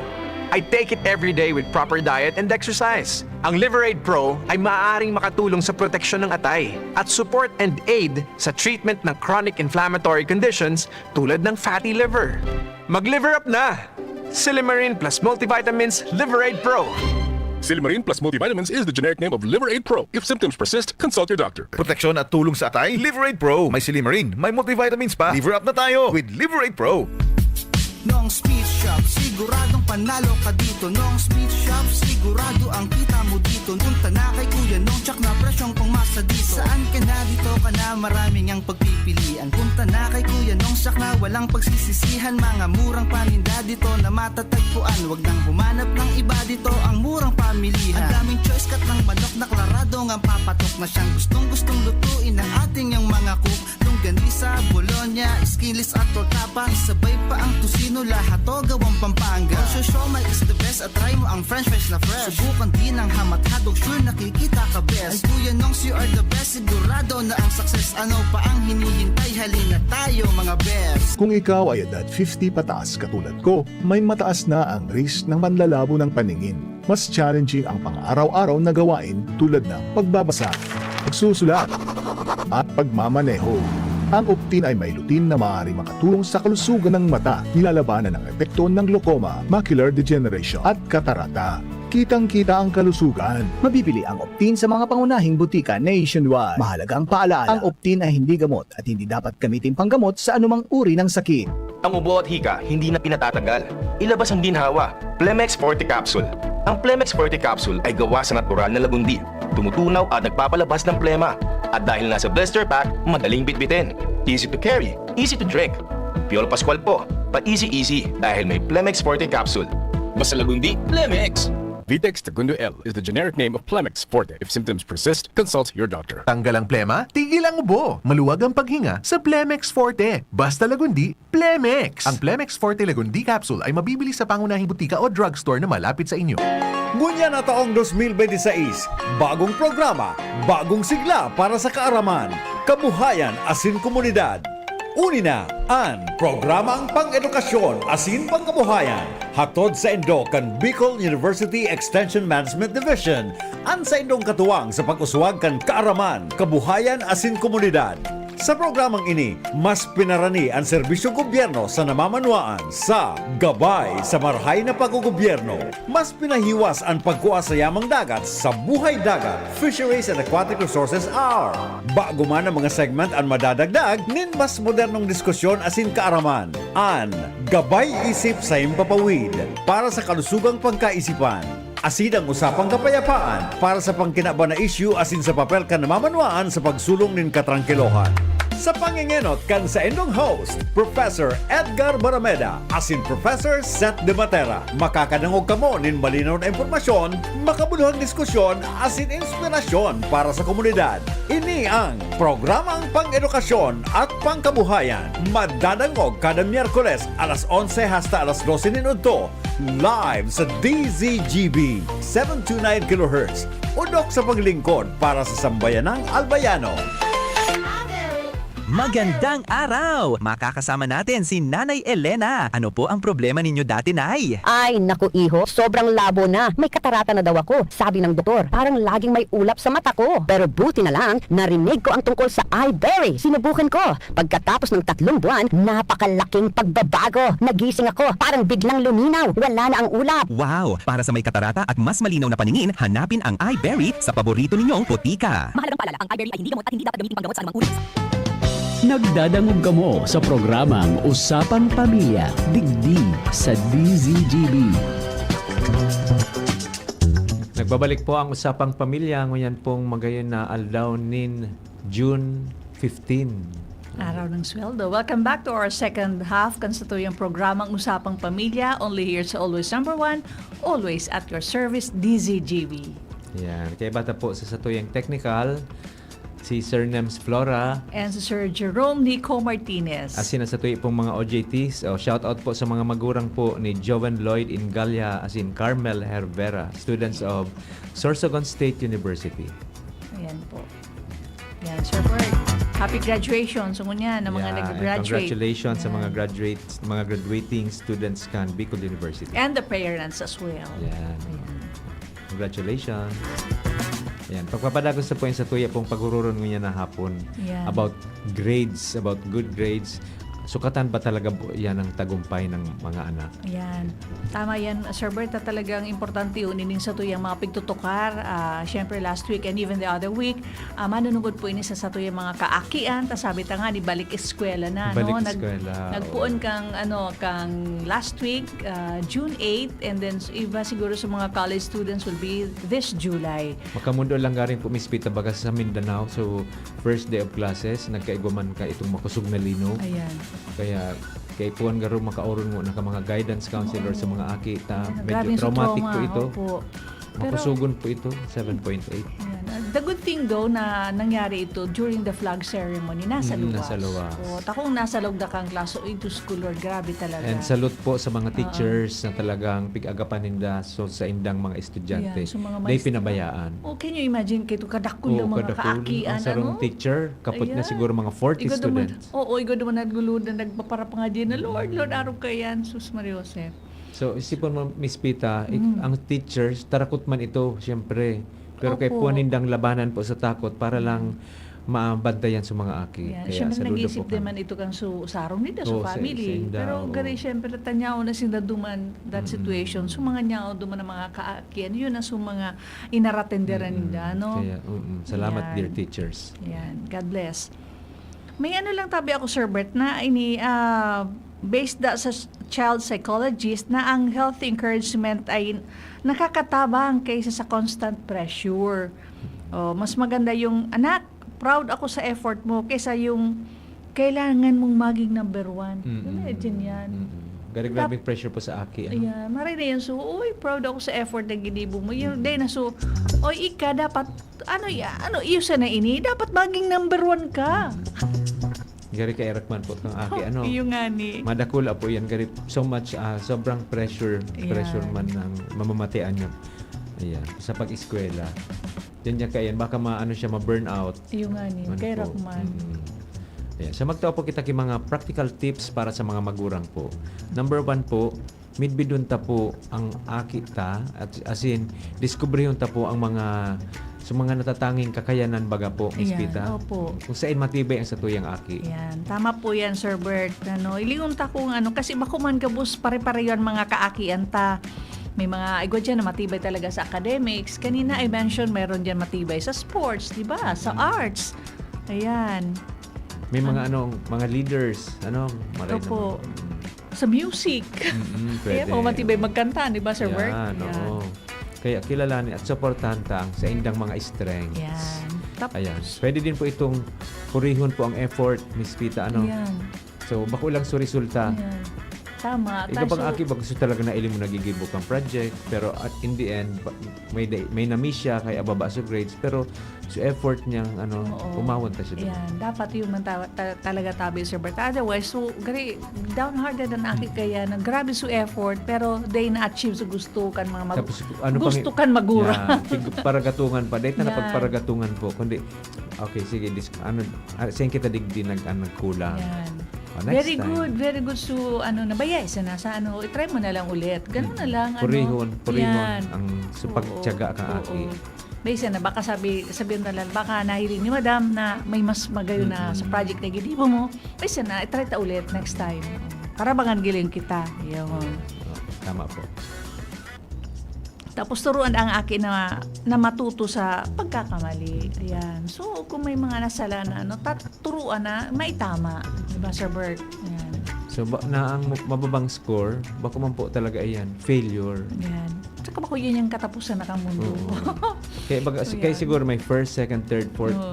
I take it every day with proper diet and exercise. Ang Liver Aid Pro ay maaaring makatulong sa proteksyon ng atay at support and aid sa treatment ng chronic inflammatory conditions tulad ng fatty liver. Mag-liver up na! Silimarin plus multivitamins, Liver Aid Pro. Silimarin plus multivitamins is the generic name of Liver Aid Pro. If symptoms persist, consult your doctor. Proteksyon at tulong sa atay, Liver Aid Pro. May silimarin, may multivitamins pa. Liver up na tayo with Liver Aid Pro. Nong's Meat Shop, siguradong panalo ka dito. Nong's Meat Shop, sigurado ang kita mo dito. Punta na kay Kuya Nong, tsak na presyong pangmasa dito. Saan ka na, dito ka na, maraming ang pagpipilian. Punta na kay Kuya Nong, tsak na walang pagsisisihan. Mga murang paninda dito na matatagpuan. Wag nang humanap ng iba dito, ang murang pamilihan. Ang daming choice, cut ng manok na klarado ngang papatok na siyang gustong-gustong lutuin ng ating yang mga cook. Longganisa, bologna, skinless at torta pa. Isabay pa ang tocino, lahat to gawang Pampanga. Osyo Siomai is the best at try mo ang french fries na fresh. Subukan din ang ham at hotdog, sure nakikita ka best. Ay Kuya Nongs, you are the best, sigurado na ang success. Ano pa ang hinihintay? Halina tayo, mga best. Kung ikaw ay edad fifty pataas katulad ko, may mataas na ang risk ng panlalabo ng paningin. Mas challenging ang pang-araw-araw na gawain tulad ng pagbabasa, pagsusulat, at pagmamaneho. Ang Optin ay may lutein na maaari makatulong sa kalusugan ng mata. Nilalabanan ang epekto ng glaucoma, macular degeneration, at katarata. Kitang-kita ang kalusugan. Mabibili ang Optin sa mga pangunahing butika nationwide. Mahalagang paalala, ang Optin ay hindi gamot at hindi dapat gamitin panggamot sa anumang uri ng sakit. Ang ubo at hika hindi na pinatatagal. Ilabas ang ginhawa. Plemex Forte Capsule. Ang Plemex Forte Capsule ay gawa sa natural na lagundi. Tumutunaw at nagpapalabas ng plema. At dahil nasa blister pack, madaling bitbitin. Easy to carry, easy to drink. Piolo Pascual po, pa easy easy dahil may Plemex Forte Capsule. Basta lagundi, Plemex! Vitex Tagundo L is the generic name of Plemex Forte. If symptoms persist, consult your doctor. Tanggal ang plema, tigil ang ubo. Maluwag ang paghinga sa Plemex Forte. Basta lagundi, Plemex! Ang Plemex Forte Lagundi Capsule ay mabibili sa pangunahing butika o drugstore na malapit sa inyo. Ngunyan na taong dos mil bente seis, bagong programa, bagong sigla para sa kaaraman, kabuhayan asin komunidad. Uni na an Programang Pang-edukasyon asin Pangkabuhayan, hatod saindo kan Bicol University Extension Management Division, an saindong katuwang sa pag-uswag kan kaaraman, kabuhayan asin komunidad. Sa programang ini, mas pinarani an serbisyong gobyerno sa namamanwaan sa Gabay sa Marahay na Paggogobyerno. Mas pinahiwas an pagkua sa yamang dagat sa Buhay Dagat, Fisheries and Aquatic Resources Hour. Bago man ang mga segment an madadagdag nin mas modernong diskusyon asin kaaraman. An Gabay Isip sa Himpapawid para sa kalusugang pagkaisipan. Asin ang Usapang Kapayapaan para sa pangkinaban na isyu asin sa papel kan namamanwaan sa pagsulong nin katrangkilohan. Sa pangengenot kan saindong host, Professor Edgar Barameda asin Professor Seth De Matera, makakadangog kamo nin malinaw na impormasyon, makabuluhang diskusyon asin inspirasyon para sa komunidad. Ini ang Programang Pang-edukasyon at Pangkabuhayan, madadangog kada Miyerkules alas onse hasta alas dose nin udto, live sa D Z G B, seven two nine kilohertz, udok sa paglingkod para sa sambayanang Albayano. Magandang araw! Makakasama natin si Nanay Elena. Ano po ang problema ninyo dati, Nay? Ay, naku iho, sobrang labo na. May katarata na daw ako, sabi ng doktor. Parang laging may ulap sa mata ko. Pero buti na lang, narinig ko ang tungkol sa Iberry. Sinubukan ko. Pagkatapos ng tatlong buwan, napakalaking pagbabago. Nagising ako, parang biglang luminaw. Wala na ang ulap. Wow! Para sa may katarata at mas malinaw na paningin, hanapin ang Iberry sa paborito ninyong botika. Mahalagang paalala, ang Iberry ay hindi gamot at hindi dapat gamitin panggamot sa anumang uri. Nagdadangog kamo sa programang Usapang Pamilya, digdi sa D Z G B. Nagbabalik po ang Usapang Pamilya, ngunyan pong magayon na aldaw nin June fifteen. Araw ng Sweldo. Welcome back to our second half kan satuyang programang Usapang Pamilya, only here sa Always Number One, always at your service, D Z G B. Yan. Kaya bata po sa satuyang technical, si Sir Nems Flora. And si Sir Jerome Nico Martinez. Asin ang satuya pong mga O J Ts, oh, shout out po sa mga magurang po ni Joven Lloyd Ingalia, asin Carmel Hervera, students of Sorsogon State University. Ayan po. Yan, Sir Bert. Happy graduation. So, ngunyan, na mga Yeah, and nag-graduate. Congratulations sa mga Yan. graduates, mga graduating students kan Bicol University. And the parents as well. Yan. Congratulations. Yan. Pagpapadagos sa po yung satuya pong paghururon ngunyan na hapon Yan. about grades, about good grades. sukatan ba talaga bu-, yan ang tagumpay ng mga anak? Ayan. Tama yan, Sir Bert, na talagang importante yun, ining satuyang mga pigtutukar. Ah, syempre, last week and even the other week, ah, manunungod po ini sa satuyang mga kaakian. Ta sabi ta nga, ni balik eskwela na, Balik no? Nag-, eskwela, nagpoon oo. kang, ano, kang last week, ah, June eight, and then s-, iba siguro sa mga college students will be this July. Makamundo lang garing po, Miss Pita, baga sa Mindanao. So, first day of classes, nagkaigwa man ka itong makusog na linog. Ayan. Kaya, kaipuhan garo makauron mo na ka mga guidance counselor Oo. sa mga aki ta. Ayan, Medyo grabe yung sa traumatic trauma. po ito. Opo. Pero Makusugon po ito, seven point eight. Ayan. Ah, the good thing though na nangyari ito during the flag ceremony. Nasa Mm, luwas. nasa luwas. So, takong nasa loob na kang klase, ito school, Lord, grabe talaga. And salute po sa mga Oo. teachers na talagang pig-agapan ninda, so, sa indang mga estudyante. Ayan, so, mga Di maestra. pinabayaan. Oh, can you imagine, kay ito kadakul Oo, ng mga kadakul. kaakian, Ang sarong ano? teacher, kapot na Ayan. siguro mga forty Igwa duman, students. oo, igwa duman naglulod na nagpaparapangadi na, "Lord, Lord, Mm. arog ka yan, sus Maria Jose." So, isipon mo, Miss Pita, ik-, Mm. ang teachers, tarakot man ito, siyempre. Pero kay Opo. puwan nindang labanan po sa takot para lang Mm. mabantayan sa mga aki. Yan. Kaya Siyempre, saludo nag-isip po din kami. man ito kang su-, sarong nito, sa Oo, sa, sa family. inda, Pero oo. gari, siyempre, tanyaon na sinda duman that Mm. situation. So, mga nyaon duman ang mga kaakian. Yun ang su mga inaratenderan Mm. ninda, no? Kaya, mm. Salamat, Yan. dear teachers. Yan. God bless. May ano lang tabi ako, Sir Bert, na ini, ah, based da sa s-, child psychologist na ang healthy encouragement ay nakakatabang kaysa sa constant pressure. Oh, mas maganda yung, "Anak, proud ako sa effort mo," kaysa yung, "Kailangan mong maging number one." Mm. Imagine yan. Mm. Gari Dap- grabing pressure po sa aki, ano? Ayan, maray na yan. So, "Uy, proud ako sa effort na ginibo mo." Yun, Mm. day na, so, "Oy, ika, dapat, ano, ya-, ano, iyo sana ini? Dapat maging number one ka." Mm. Gari ka erak man po kang aki, ano? Iyo nga ni. Madakula po yan, gari. So much, ah, sobrang pressure, Ayan. pressure man ang mamamatian niya. Ayan, sa pag-eskwela. Diyan niya kaya, baka ma-, ano siya, ma-burnout. Iyo nga ni, Ano kaya po? rak man. Mm. Ayan. So, magtao po kita ki mga practical tips para sa mga magurang po. Number one po, midbidon ta po ang aki ta, at as in, diskubrihon ta po ang mga, sa mga natatanging kakayanan baga po, Miss Ayan, Pita. opo. Kung saan matibay ang satuyang aki. Ayan. Tama po yan, Sir Bert. Ano, ilingon ta kung ano, kasi bako man gabos pare-pareho ang mga kaakian ta. May mga igwa dyan na matibay talaga sa academics. Kanina I mentioned, meron dyan matibay sa sports, di ba? Sa Mm. arts. Ayan. May mga Ano? ano, mga leaders, ano, maray Opo. naman. Sa music. Mm-mm, Ayan, pwede. mga matibay magkanta, di ba, Sir Bert? Yan, Ayan. oo. Kaya kilalanin at suportahan ta ang sa indang mga strengths. Yan. Tapos Ayan. Pwede din po itong purihon po ang effort, Miss Pita, ano? Yan. So, bako lang sa resulta. Yan. Tama. Ikaw Tayo bang so aki ba gusto talaga na ilim mo nagigibo kang project, pero at in the end, ba-, may day, may na-miss siya, kaya baba sa grades, pero sa effort niyang, ano, Oo. umawon ta siya doon. Yan. Dapat yun man ta-, ta-, talaga tabi, Sir Bert. Otherwise, so, gari, downhearted ang aki Mm. kaya na grabe sa effort, pero day na-achieve sa gusto kan mga mag-, Tapos, ano pang gusto kan magura. Yan. Pig-, paragatungan pa. Dahil na Yan. pagparagatungan po. Kundi, okay, sige, dis-, ano, ah, saan kita digdi nag-, ah, nagkulang? Yan. Oh, next Very time. good, very good. So, ano na ba, yes, na sa ano, i-try mo na lang ulit. Ganun na Mm. lang, ano. Purihon, purihon Yan. ang sa Oo, pagtiyaga ka, oo. aki. May isa na, baka sabi, sabihin na lang, baka nahiling ni Madam na may mas magayon na sa Mm-mm. project na ginibo mo. May isa na, i-try ta ulit next time. Para bangan giling kita. Yun. Oh, tama po. Tapos turuan ang aki na, na matuto sa pagkakamali. Ayan. So, kung may mga nasala na, ano, tat-, turuan na maitama. Di ba, Sir Bert? Ayan. So, ba, na ang mababang score, bako man po talaga iyan, failure. Ayan. Tsaka bako yun yung katapusan na kang mundo. Oo. Kaya baga, So, kaya yan. siguro may first, second, third, fourth Oo.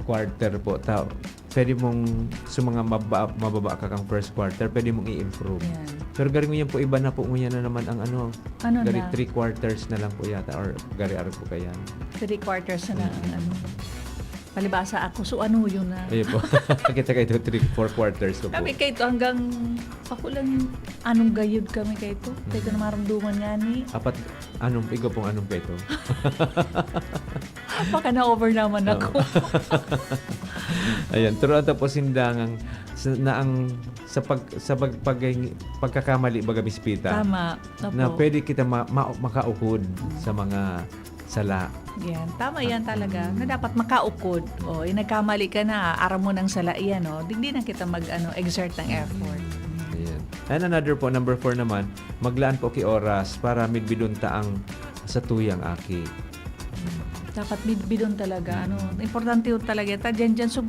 quarter po. Ta-, pwede mong, sa mga maba-, mababa ka kang first quarter, pwede mong i-improve. Yan. Pero gari ngunyan po, iba na po ngunyan na naman ang ano, Ano gari na? three quarters na lang po yata, or gari arog po kaya. Three quarters na lang ang Mm. ano. Palibasa ako, so ano yun na? Ayun po. Kita kayo ito, three, four quarters na po. Kami kayo ito, hanggang ako lang, anong gayod kami kayo ito? Kayo ito Mm. na maramduman nga ni. Apat, anong, igo pong anong kayo ito? Baka na-over naman Oo. ako. Ayan, turuan tapos sindangang sa, na ang sa pag, sa pag, pag, pagkakamali, baga, Miss Pita, Tama. Opo. na pwede kita ma-, ma-, makaukod Mm. sa mga sala. Yan. Tama yan talaga. Mm. Na dapat makaukod. O, eh, nagkamali ka na, aram mo ng sala yan, no? Digdi na kita mag, ano, exert ng effort. Ayan. And another po, number four naman, maglaan po ki oras para midbidon ta ang satuyang aki. Dapat midbidon talaga. Ano, Mm. importante yun talaga. Ta, dyan, dyan, so,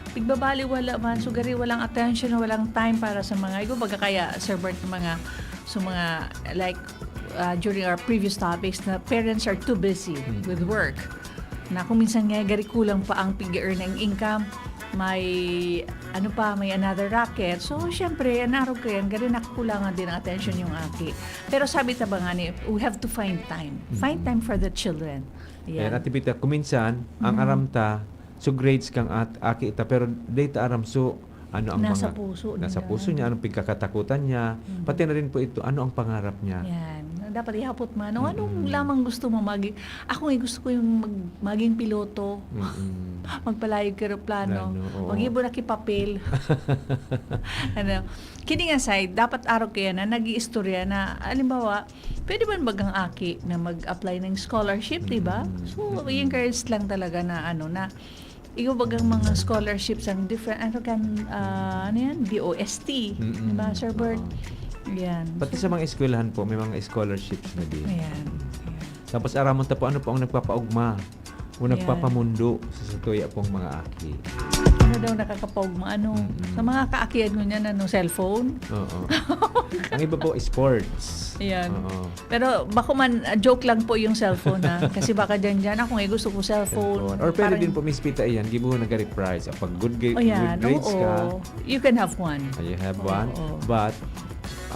pigbabaliwala man, so, gari, walang attention, walang time para sa mga, igo, baga kaya, Sir Bert, mga, so, mga, like, uh, during our previous topics, na parents are too busy Mm. with work. Na kung minsan nga, gari kulang pa ang pig-earn ng income, may, ano pa, may another racket. So, syempre, narog kayan, gari nakukulangan din ang attention yung aki. Pero sabi ta ba nga ni, we have to find time. Find Mm. time for the children. Ayan, Yan. Ate Bita, kuminsan, ang Mm. aram ta, so grades kang at, aki ta, pero data aram so, ano ang Nasa mga, puso nasa niya. puso niya, anong pagkakatakutan niya, Mm. pati na rin po ito, ano ang pangarap niya. Yan. Dapat ihapot mo. Ano, anong Mm-mm. lamang gusto mo? Magi-, ako nga gusto ko yung mag-, maging piloto. Mm-mm. Magpalayog ka aeroplano. Plano, oo. Mag-ibo na kipapel. Ano, kidding aside, dapat araw kaya na nag-iistorya na, halimbawa, pwede man bagang aki na mag-apply ng scholarship, di ba? Mm. So, Mm. i-encourage lang talaga na, ano, na, igo bagang mga scholarships ang different, ano kan, ah, ano yan? D O S T, Mm-mm. di ba, Sir Bert? Oo. Yan. Pati So, sa mga eskwelahan po, may mga scholarships na din. Ayan. Ayan. Tapos araman ta po, ano po ang nagpapaugma o Ayan. nagpapamundo sa satuya pong mga aki. Ano daw nakakapaugma? Ano? Mm-mm. Sa mga kaakian mo niyan, ano, cellphone? Oo. Ang iba po, sports. Ayan. Oo. Pero bako man, ah, joke lang po yung cellphone, ha? Kasi baka dyan-dyan, ako nga gusto ko cellphone. Cellphone. Or pwede Parang din po, Miss Pita, iyan, gibo na gari prize. Pag good, ga- O yan, good grades ka, oo. You can have one. ah, you have one. Oo. But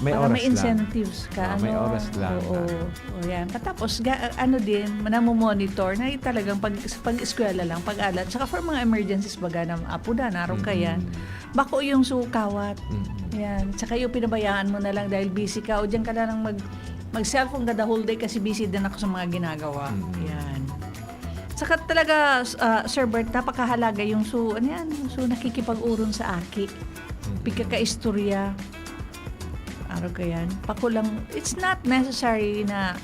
may Para oras may lang. Incentives ka. Ah, Ano? May oras lang. Oo. O yan. Patapos, ga- ano din, namomonitor na talagang pag, pag-eskwela lang, pag-aral. Saka for mga emergencies baga na apo na, narong ka yan. Mm-mm. Bako yung sukawat. Mm-mm. Yan. Saka yung pinabayaan mo na lang dahil busy ka. O diyan ka na lang mag, mag-cellphone ka the whole day kasi busy din ako sa mga ginagawa. Mm. Yan. Saka talaga, ah, Sir Bert, napakahalaga yung so, ano yan, so nakikipag-uron sa aki. Mm. Pigkakaistorya. Araw ka yan. Pakulang, it's not necessary na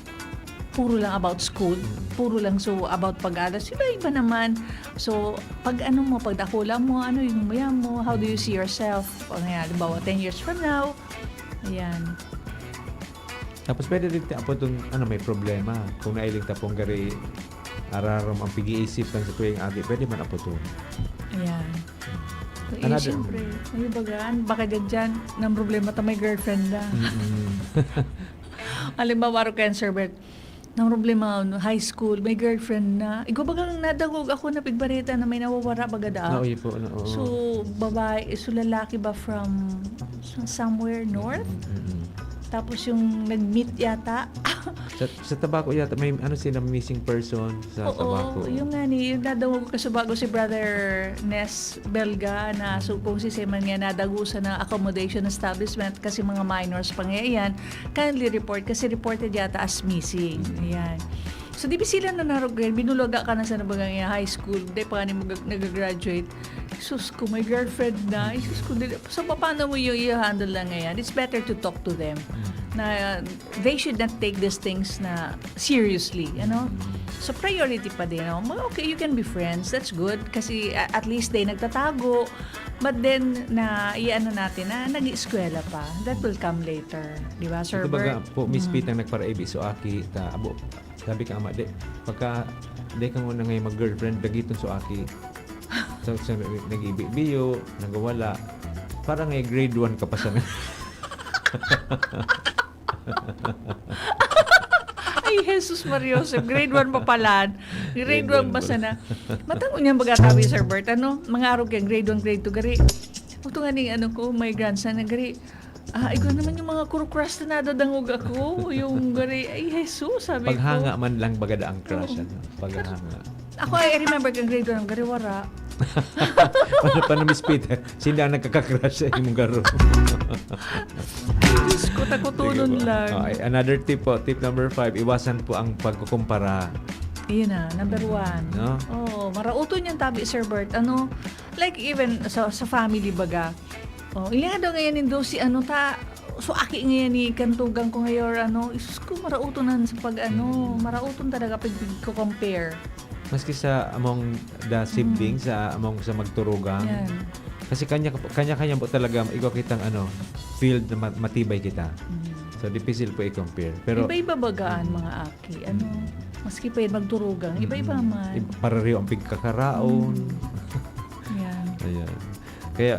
puro lang about school, Mm. puro lang so about pag-alas. Iba-iba naman. So, pag ano mo, pag dakula mo, ano yung maya mo, how do you see yourself? Pag, halimbawa, ten years from now, ayan. Tapos pwede din ti-, apo itong, ano, may problema. Kung nailing tapong gari, ararom ang pag-iisip kan sa tuwing agi, pwede man apo ito. Ayan. Eh, Another- siyempre, may bagaan. Baka dyan dyan, nang problema ta may girlfriend na. Mm-mm. Halimbawa, ro kayan, Sir Bert, nang problema, no, high school, may girlfriend na. Igo bagang nadangog ako na pigbareta na may nawawara baga daa. Oo, yun po, ano, oo. So, babae, so lalaki ba from s- somewhere north? Mm-mm. Tapos yung nag-meet yata. Sa, sa Tabaco yata, may ano sila, missing person sa Oo, Tabaco. Yung nga ni, yung nadangog ko sa bago si Brother Nes Belga na so kung si Seman nga nadagusan na accommodation establishment kasi mga minors pa nga yan, kindly report kasi reported yata as missing. Mm. Ayan. So, di ba sila na narugay? Binulaga ka na sa nabagang high school, di pa nga ni mag- nag-graduate. Sus ko, may girlfriend na. Ay, sus ko, dili. So, paano mo yung i-handle lang ngayon? It's better to talk to them. Mm. Na they should not take these things na seriously, ano? So, priority pa din, no? Ma- Okay, you can be friends. That's good. Kasi a- at least they nagtatago. But then, na, i-ano natin, na nag-ieskwela pa. That will come later. Di ba, Sir Ito baga Bert? po, Miss Mm. Pitang nagparaibi, so aki, ta, abo, sabi ka ama, di, pagka, di ka muna ngayon mag-girlfriend, dagiton so aki. So, so nag-ibibiyo, nagwawala. Parang eh, grade one ka pa sana. Ay, Jesus Maria Joseph, grade one pa pala. Grade Grade one one pa pa. Sana. Matangon niyan baga tabi, Sir Bert, ano? Mga arog yan, grade one, grade two, gari. Ito nga ning ano ko, my grandson na gari. Ah, ikaw naman yung mga kuro-crush na nadadangog ako. Yung gari, ay, Jesus, sabi Paghanga ko. Man lang bagada ang crush, Oo. Ano? Paghanga. Ako, I remember kang grade one, gari, wara. Paano, paano, Miss Peter? Sino ang nagkaka-crush sa imong garo? Diyos ko, takutunon Sige po. lang. Okay, another tip po, tip number five, iwasan po ang pagkukumpara. Yun na, number one. No? Oo, marauton yung tabi, Sir Bert. Ano, like even sa, sa family baga. Oh, ilan nga daw ngayon yung si ano ta, So, aki ngayon ni kantugang ko ngayon, ano, isus ko, marauton na sa pag, ano, Mm. marauton talaga pag pigko-compare. Maski sa among the Mm. siblings, sa among sa magturugang. Yan. Kasi kanya, kanya-kanya po talaga, igwa kitang, ano, field na ma-, matibay kita. Mm. So, dipisil po i-compare. Pero Iba-iba baga an Mm. mga aki, ano, Mm. maski pa yan magturugang, iba-iba Mm. man. Ib-, pareho ang pigkakaraon. Mm. Yan. Ayan. Kaya,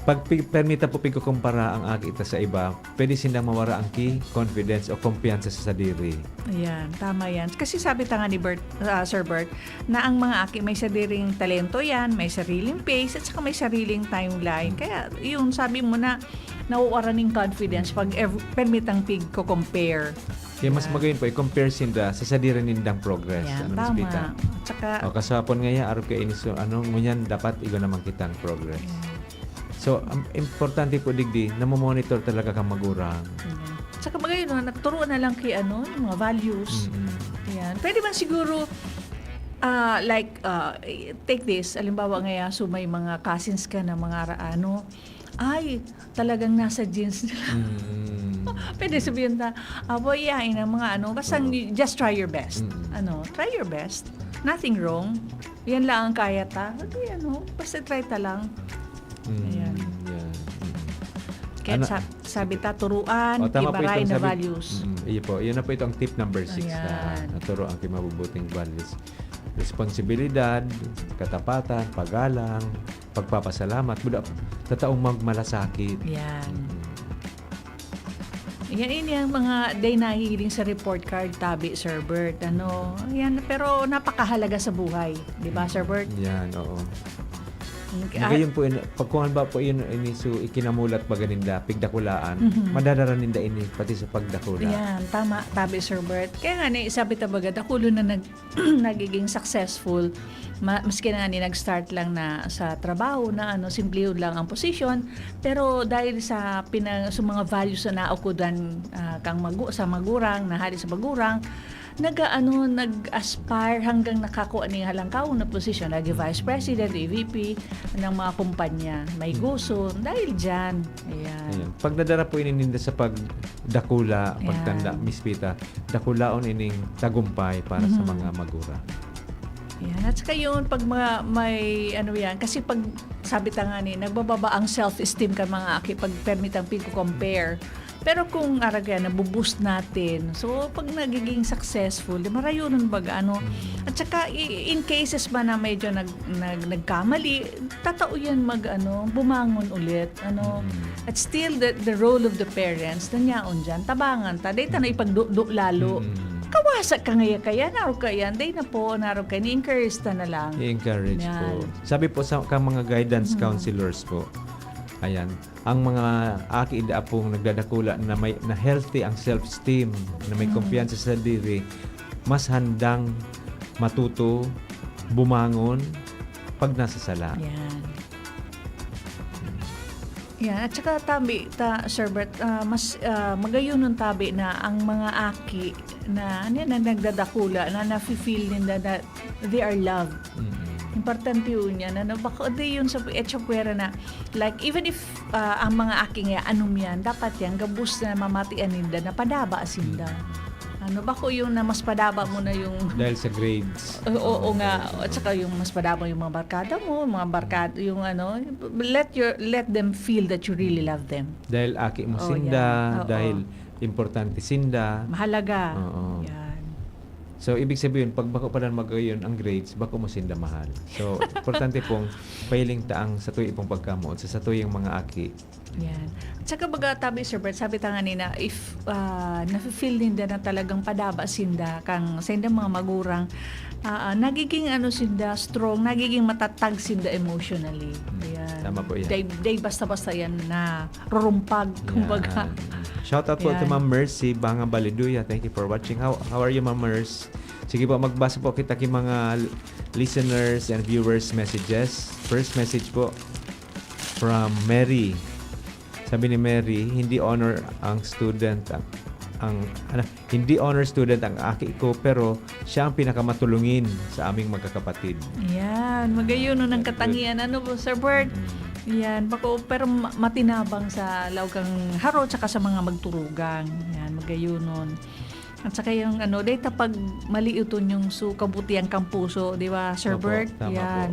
pag pi-, permi ta po pigkukumpara ang aki ta sa iba, pwede sindang mawara ang ki-, confidence o kumpiyansa sa sadiri. Ayan, tama yan. Kasi sabi ta nga ni Bert, ah, Sir Bert, na ang mga aki may sadiring talento yan, may sariling pace, at saka may sariling timeline. Kaya, yun, sabi mo na, nawawara ning confidence pag ev-, permitang pigko-compare. Kaya mas Yan. magayon po, i-compare sinda sa sadiri nindang progress. Yan, Ano, Miss tama. Pita? At saka O, kasapon nga yan, arog ka inis, so, ano, ngunyan, dapat igo naman kitang progress. Yan. So, ang importante po, digdi, namomonitor talaga kang magurang. Ayan. Saka magayon, no, nagturo na lang ki, ano, yung mga values. Mm-mm. Ayan. Pwede man siguro, ah, like, ah, take this, halimbawa nga, so may mga cousins ka na mga ra-, ano, ay, talagang nasa genes nila. Mm. Pwede sabihin ta, "Abo, iyain ang mga ano, basta Oo. just try your best." Mm. Ano, try your best. Nothing wrong. Yan lang ang kaya ta. Sabi, ano, basta try ta lang. Mm, Ayan. yan. Mm. Kaya Ana- sa-, sabi ta, turuan, O, tama po ibaray itong na sabi, values. Mm, iyo po. Yun na po itong tip number six na Ayan. naturuan ki mabubuting values. Responsibilidad, katapatan, paggalang, pagpapasalamat, buda, tataong magmalasakit. Yan. Mm. Yan, yan yung mga day nahihiling sa report card, tabi, Sir Bert. Ano, yan, pero napakahalaga sa buhay. Di ba, Sir Bert? Yan, oo. Okay, Magayon ah, po, in, pag kung halimbawa po yun, ini, so, ikinamulat baga ninda, pigdakulaan, Mhm. madadara ninda ini, pati sa pagdakula. Yan, tama, tabi, Sir Bert. Kaya nga, ni, sabi ta baga, dakulo na nag-, nagiging successful, ma-, maski na nga ni nag-start lang na sa trabaho na ano, simplihon lang ang posisyon, pero dahil sa pina-, sa mga values na naukudan, ah, kang magu-, sa magurang, na hali sa magurang, nag-aano, nag-aspire hanggang nakakua ning halangkaon na posisyon, naging vice president, A V P ng mga kumpanya. May gusto dahil diyan. Ayan. Ayan. Pag nadara po ini ninda sa pagdakula, pagtanda, Ayan. Miss Pita, dakulaon ining tagumpay para sa Mhm. mga magurang. Yan. At saka yun, pag mga may, ano yan, kasi pag, sabi ta nga ni, nagbababa ang self-esteem kan mga aki pag permitang pigko-compare. Pero kung arog yan, nabu-boost natin. So, pag nagiging successful, di marayonon baga, ano. Mm. At saka, i-, in cases ba na medyo nag-, nag-, nagkamali, tatao yan mag, ano, bumangon ulit, ano. Mm. At still, the, the role of the parents, nanyaon dyan, tabangan ta, dahil ta na ipagdudo lalo. Mm. Kawasa ka ngaya kaya, narog ka yan, dahil na po, narog ka, ni-encourage ta na lang. I-encourage Yan. po. Sabi po sa, ka mga guidance Mm. counselors po, ayan, ang mga aki inda apong nagdadakula na may, na healthy ang self-esteem, na may Mm. kumpiyansa sa sadiri, mas handang matuto, bumangon, pag nasa sala. Yan. Yan. At saka tabi ta, Sir Bert, ah, mas, ah, magayon nun tabi na ang mga aki na, ano yan, na nagdadakula, na nafe-feel ninda na they are loved. Mm. Importante yun yan. Ano, bako di yun sa etchapwera na, like, even if, ah, ang mga aki nga, anum yan, dapat yan, gabos na mamatian ninda, na padaba sinda. Mm. Ano, bako yung na mas padaba mo na yung Dahil sa grades. Oo, oo Oo, nga. dahil sa At saka yung mas padaba yung mga barkada mo, mga barkada, yung ano, let your, let them feel that you really love them. Dahil aki mo Oh, sinda, yan. Oo. dahil importante sinda. Mahalaga. Oo. Yan. So, ibig sabihin, pag bako pa lang magayon ang grades, bako mo sinda mahal. So, importante pong pahiling ta ang satuya pong pagkamoot sa satuyang mga aki. Yan. At saka baga, tabi, Sir Bert, sabi ta nga nina, if, ah, nafe-feel ninda na talagang padaba sinda, kang sa indang mga magurang, ah, ah, nagiging ano sinda, strong, nagiging matatag sinda emotionally. Hmm. Yan. Tama po yan. Day, day basta-basta yan na rurumpag, kumbaga. Yan. Shout out po to Yan. Ma'am Mercy Banga Baliduya. Thank you for watching. How, how are you, Ma'am Mercy? Sige po, magbasa po kita ki mga l-, listeners and viewers messages. First message po from Mary. Sabi ni Mary, "Hindi honor ang student ang, ang, ano, hindi honor student ang aki ko, pero siya ang pinakamatulungin sa aming magkakapatid." Yan, magayon, no, ng Very good. katangian. Ano po, Sir Bert? Mm. Yan, bako, pero ma-, matinabang sa laog kan harong tsaka sa mga magturugang. Yan, magayonon. At saka yung ano, dahil ta pag mali iton yung su kabutihan kang puso, di ba, Sir Opo, Bert? Tama po. Yan.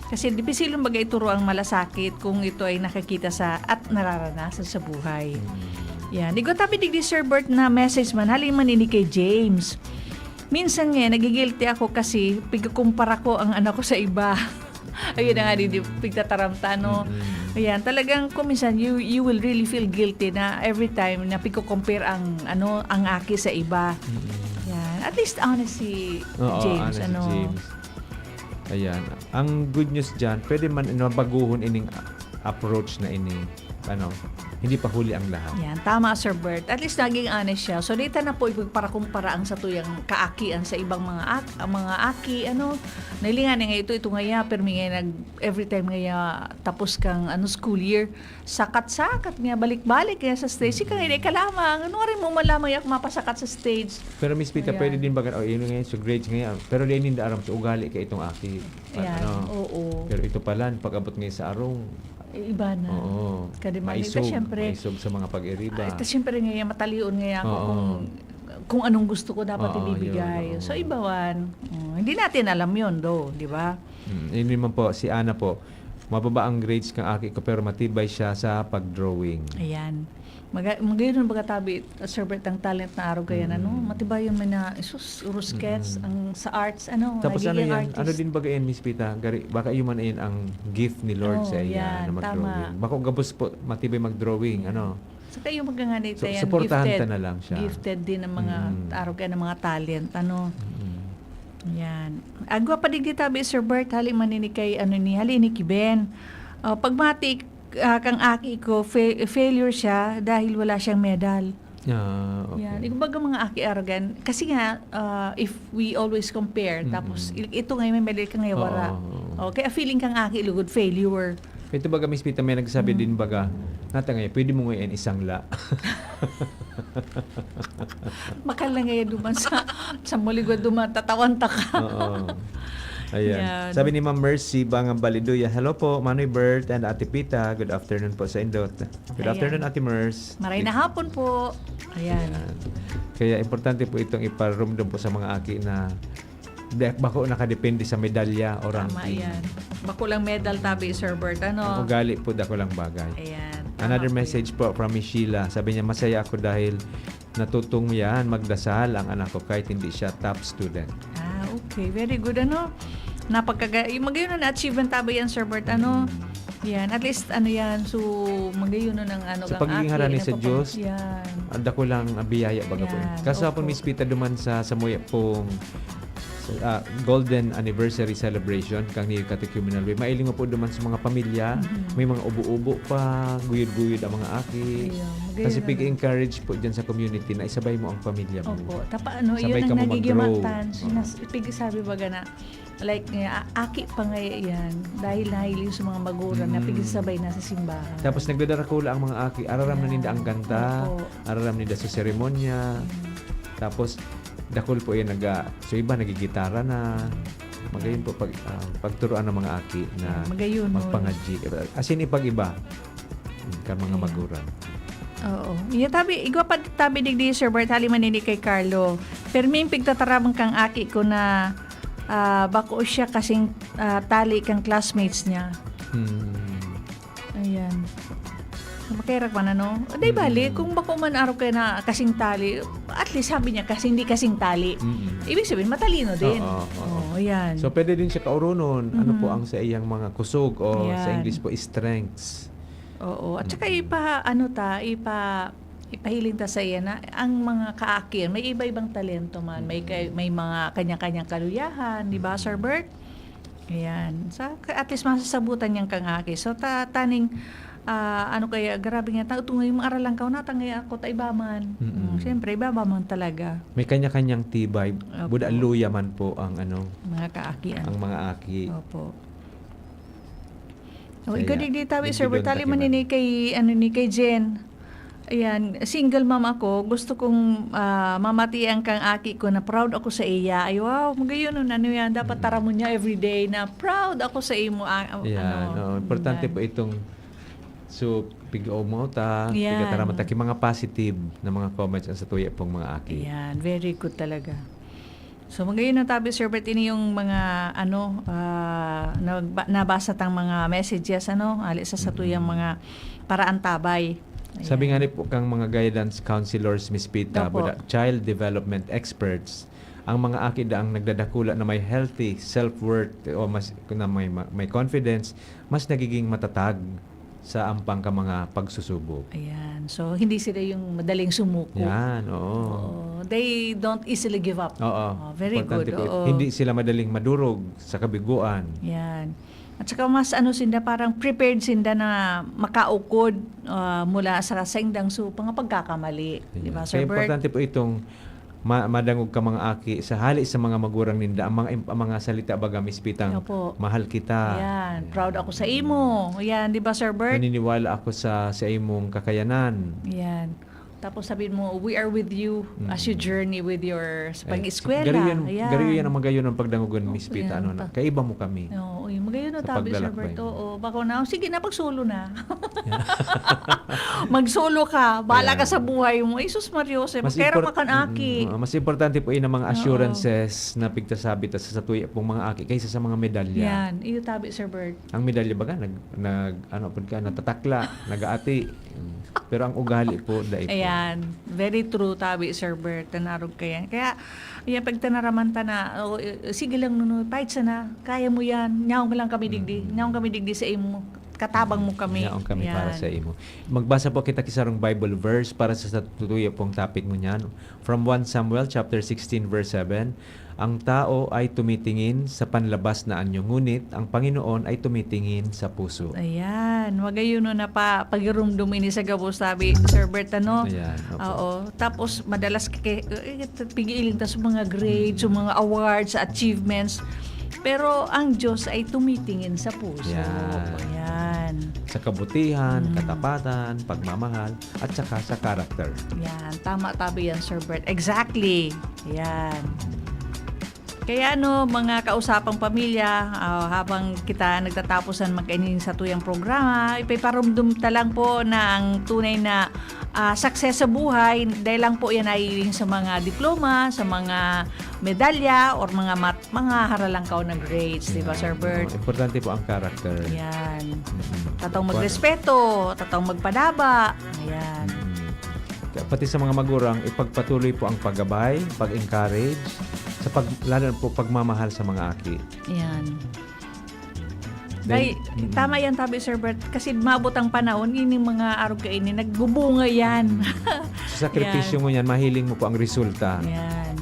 Kasi dipisil yung baga ituro ang malasakit kung ito ay nakikita sa at nararanasan sa buhay. Mm. Yan. Igwa tabi digdi, Sir Bert, na message man, hali man ini kay James. Minsan nga, nagigilty ako kasi pigkukumpara ko ang anak ko sa iba. Ayun na nga, di, di, pigtataram ta, no? Mm-mm. Ayan, talagang kung minsan, you, you will really feel guilty na every time na pigko-compare ang, ano, ang aki sa iba. Mm-mm. Yan. At least, honest si Oo, James, honest si ano. James. Ayan. Ang good news dyan, pwede man, ano, baguhon ining approach na ini. Ano, hindi pa huli ang lahat. Yan. Tama, Sir Bert. At least, naging honest siya. So, dito na po, ipagparakumpara ang satuyang kaakian sa ibang mga ak-, ang mga aki, ano, Nailingan niya nga ito, ito ngaya, permi nga nag-, every time ngaya tapos kang, ano, school year, sakat-sakat nga, balik-balik nga sa stage. Ika nga, Mm. di ka lamang. Ano rin mo man lamang yak mapasakat sa stage? Pero, Miss Pita, Ayan. pwede din baga, oh, yun nga yun, so grades nga yan. Pero di ninda aram sa ugali kay itong aki. Ayan, Ano? oo. Pero ito pala, pag-abot ngayon sa arong, Eh, iba na. Oo. Kadi man, ito, Maisog, siyempre, maisog sa mga pag-iriba. ah, ito, siyempre, ngayon, matalion ngayon ako Oo. kung, kung anong gusto ko dapat Oo, ibibigay. yun, oo. So, ibawan. Oh, hindi natin alam yun, though, di ba? Mm, yun naman po, si Ana po, mababa ang grades kang aki ko, pero matibay siya sa pag-drawing. Ayan. Maga-, magayon ang baga tabi, Sir Bert, ang talent na arog kaya na, no? Mm. Matibay yung may na, sus, uro sketch, Mm-mm. ang sa arts, ano, Tapos ano nagiging yan? Ano artist. din baga yan, Miss Pita? Gari, baka yun man yan ang gift ni Lord Oh, sa iya yan, na mag-drawing. tama. Bako gabos po, matibay mag-drawing, Yan. ano? Saka yung mga nga nito So, yan, suportahan gifted. ta na lang siya. Gifted din ang mga Mm. arog kaya ng mga talent, ano? Mm. Yan. Agwa pa digdi tabi, Sir Bert, hali man ini kay, ano ni, hali ni Kiben. Oh, pagmati, ah, kang aki ko, fa-, failure siya dahil wala siyang medal. Ah, okay. Yan. Kumbaga, mga aki arrogant. Kasi nga, ah, if we always compare, Mm-mm. tapos i-, ito ngayon may medal ka ngayon, wala. Oo, oo. Oh, kaya feeling kang aki, lugod, failure. Ito baga, Miss Pita, may nagsabi Mm. din baga, "Nata ngayon, pwede mo ngayon isang la." Makal na ngayon duman sa, sa muligwad duman, tatawan ta ka. Oo. Ayan. Yan. Sabi ni Ma'am Mercy Bangang Baliduya, "Hello po, Manoy Bert and Ate Pita. Good afternoon po sa indot." Good Ayan. afternoon, Ate Mers. Maray na hapon po. Ayan. Ayan. Kaya importante po itong iparumdom po sa mga aki na di-, bako nakadepende sa medalya o Tama ranking. yan. Bako lang medal tabi, Sir Bert, ano? Ang ugali po, dako lang bagay. Ayan. Tama Another po message yan. po from Miss Sheila. Sabi niya, "Masaya ako dahil natutong yan magdasal ang anak ko kahit hindi siya top student." Ah, okay. Very good, ano? Napagkaga-, yung magayon na achievement tabi yan, Sir Bert, ano? Mm. Yan. At least, ano yan, so, magayon na ng, ano, Sa kang pagiging aki, harani sa napapag-, Diyos, yan. ang dako lang, ah, biyaya, baga po. Yan, Kaso opo. hapon, Miss Pita, duman sa, sa Muya pong, sa, ah, Golden Anniversary Celebration, kang Neo Catechumenal Way. Mailing mo po duman sa mga pamilya, Mhm. may mga ubo-ubo pa, guyod-guyod ang mga aki. Ayun, magayon Kasi na lang. pig-encourage po dyan sa community na isabay mo ang pamilya mo. Opo. Tapa, ano, Sabay yun ang ka mo nagiging mag-grow. matan. Oo. Sinas-, pig-, sabi baga na, Like, nga, a-, aki pa nga yan, dahil nahiling sa mga magurang na Mm. pigsasabay na sa simbahan. Tapos nagdadarakula ang mga aki, araram na ninda ang Yan. kanta, Opo. araram ninda sa seremonya. Mm. Tapos, dakul po yan, naga-, so iba, nagigitara na. Mm. Magayon po pag, ah, pagturuan ng mga aki na Yan, magayon, no? magpangadyi. As in, ipag-iba. Mm, kan mga Ayan. magurang. Oo. Iya tabi, igwa pa tabi digdi, Sir Bert, hali man ini kay Carlo. Perming pigtataramang kang aki ko na, ah, bako siya kasing, ah, tali kang classmates niya. Hmm. Ayan. Makirak man, ano? Day, bali, Mm. kung bako man araw kayo na kasing tali, at least sabi niya, kasi hindi kasing tali. Mm. Ibig sabihin, matalino din. Oo, oo. Oo, ayan. So, pwede din siya kaurunon. Ano po Mhm. ang sa iyang mga kusog o sa Ayan. English po, strengths? Oo. At saka Mm. ipa-, ano ta, ipa-, ipahiling ta sa iya na ang mga kaaki, may iba-ibang talento man. May kay-, Mm. may mga kanya-kanyang kaluyahan, di ba, Sir Mm. Bert? Ayan. Sa, at least masasabutan niyang kang aki. So, ta-, taning, ah, ano kaya, grabe nga, ta-, tunga yung mga aralan ka, natangay ako, ta iba man. Mm. Mm, siyempre, iba man talaga. May kanya-kanyang tibay. Opo. Buda luya man po ang ano, Mga kaakian. ang mga aki. Opo. Oh, Kaya, ikaw, digdi tabi, Sir digdi Bert, doon tali man takiman. ini kay, ano, ni kay Jen. Ayan, single mom ako. Gusto kong, ah, mamatian kang aki ko na proud ako sa iya. Ay, wow, magayon nun. Ano yan? Dapat Mm. taramon niya everyday na proud ako sa imo, ah, ah, Yan, ano, oo. Importante yan. po itong So, pig-omaw ta, Yan. pigataram ta ki mga positive na mga comments ang sa tuya pong mga aki. Yan, very good talaga. So, magayon na tabi, Sir Bert, ini yung mga, ano, ah, nagba-, nabasa tang mga messages, ano, ali sa satuyang Mm. mga paraan tabay. Sabi Ayan. nga ni po kang mga guidance counselors, Miss Pita, Opo. buda-, child development experts, ang mga aki daang nagdadakula na may healthy self-worth o mas, na may, may confidence, mas nagiging matatag sa ampang ka mga pagsusubok. Ayan. So, hindi sila yung madaling sumuko. Yan, oo. Oo. They don't easily give up. Oo. Oh, very Importante good. po, Oo. hindi sila madaling madurog sa kabiguan. Yan. At saka mas ano sinda, parang prepared sinda na makaukod, ah, mula sa saindang su-, mga pagkakamali. Di Ayan. ba, Sir Kaya Bert? importante po itong ma-, madangog ka mga aki sa hali sa mga magurang ninda, ang mga im-, ang mga salita baga, Miss Pitang, Opo. "Mahal kita." Yan. Yan. "Proud ako sa imo." Yan, di ba, Sir Bert? "Naniniwala ako sa, sa imong kakayanan." Yan. Tapos sabi mo, "We are with you as you Mm. journey with your," sa Ay, pag-eskwela. garo yan, Yan. garo yan ang magayon ang pagdangogon, Miss Opo, Pita, yan ano na, pa. "Kaiba mo kami." Oo, uy, magayon na Sa tabi, Sir paglalakbay Bert. mo. Oo, bako na, "Oh, sige na, pagsolo na." Yeah. Magsolo ka, bahala ka Ayan. sa buhay mo. Ay, sus, Maria Jose, Mas magkaya import-, makan aki. mm, ah, mas importante po yun ang mga Oo. assurances na pigsasabi ta sa, sa tuya pong mga aki kaysa sa mga medalya. Yan, iyo tabi, Sir Bert. Ang medalya baga, nag-, nag-, ano, pud ka, natatakla, nag-aati. Mm. Pero ang ugali po, dai po. Ayan, very true tabi, Sir Bert, nanarog ka yan. Kaya, yan, pagtanaraman ta na, "Oh, eh, sige lang, Nunoy, pahit sana, kaya mo yan, nyaong lang kami digdi, Mm. nyaong kami digdi sa imo." Katabang mo kami. Yaon kami para Yan. sa imo. Magbasa po kita ki sarong Bible verse para sa, sa tutuya pong topic mo niyan. From one Samuel chapter sixteen verse seven, "Ang tao ay tumitingin sa panlabas na anyo, ngunit ang Panginoon ay tumitingin sa puso." Ayan. Magayon no na pa, pagirumdum ini sa gabos, sabi, Sir Bert, ano? Ayan, opo. Oo. Tapos, madalas kay, eh, pigiling ta sa mga grades, sa Mm. mga awards, sa achievements. Pero ang Diyos ay tumitingin sa puso. Yan. Yan. Sa kabutihan, Mm. katapatan, pagmamahal, at saka sa character. Yan. Tama, tabi yan, Sir Bert. Exactly. Yan. Kaya ano, mga kausapang pamilya, ah, habang kita nagtatapos ang magkaining sa tuyang programa, ipiparumdum ta lang po na ang tunay na, ah, success sa buhay, dahil lang po yan naiiling sa mga diploma, sa mga medalya, or mga mat-, mga haralangkaw na grades, di ba, Sir Yan. Bert? Oo, importante po ang character. Yan. Mm-mm. Tatong Important. magrespeto, tatong magpadaba. Ayan. Mm-mm. Kaya pati sa mga magurang, ipagpatuloy po ang paggabay, pag-encourage, sa pag-, lalo na po pagmamahal sa mga aki. Ayan. Then, Day, mm-mm. tama yan, tabi, Sir Bert. Kasi maabot ang panahon, ining mga arog kaini, nagbubunga yan. Mm. Sa sakripisyo Yan. mo yan, mahiling mo po ang resulta. Yan.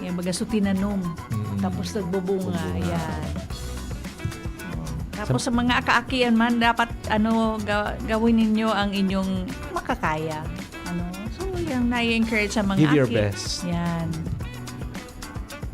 Yan, baga, so tinanom. Mm-mm. Tapos nagbubunga. Nagbubunga. Yan. Oh. Tapos Sa sa mga akaakian man, dapat, ano, ga-, gawin ninyo ang inyong makakaya. Ano? So, yan, nai-encourage sa mga Give your aki. best. Yan.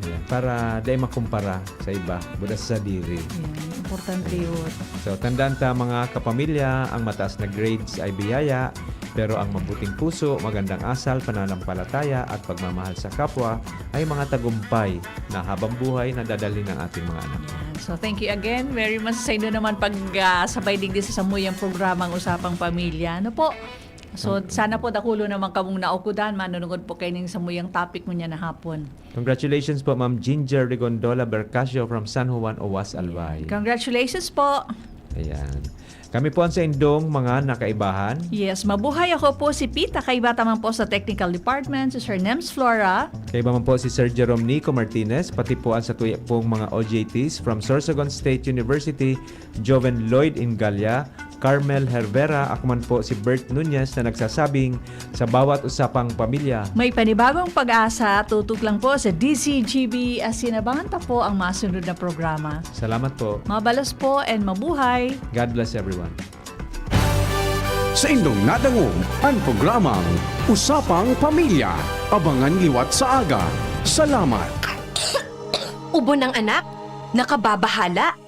Ayan. Para di makumpara sa iba, buda sa sadiri. Yan. Importante Ayan. yun. So, tandaan ta, mga kapamilya, ang mataas na grades ay biyaya, pero ang mabuting puso, magandang asal, pananampalataya, at pagmamahal sa kapwa ay mga tagumpay na habang buhay na dadalhin ng ating mga anak. Yan. So, thank you again very much sa inyo naman pag, ah, sabay digdi sa samuyang programang Usapang Pamilya. Ano po? So, Ang sana po dakulo naman kamong naukudan, manunungod po kayo ning samuyang topic mo niya na hapon. Congratulations po, Ma'am Ginger Rigondola Bercasio from San Juan, Owas, Albay. Congratulations po. Ayan. Kami po ang sa indong mga nakaibahan. Yes, mabuhay, ako po si Pita. Kaiba taman po sa technical department, si Sir Nems Flora. Kaiba man po si Sir Jerome Nico Martinez, pati po ang sa tuya pong mga O J Ts from Sorsogon State University, Joven Lloyd Ingalia, Carmel Hervera, ako man po si Bert Nunez na nagsasabing, sa bawat usapang pamilya. May panibagong pag-asa, tutok lang po sa D Z G B, asin abangan ta po ang masunod na programa. Salamat po. Mabalos po and mabuhay! God bless everyone. Sa indong nadangog, ang programang Usapang Pamilya. Abangan liwat sa aga. Salamat. Ubo ng anak? Nakababahala?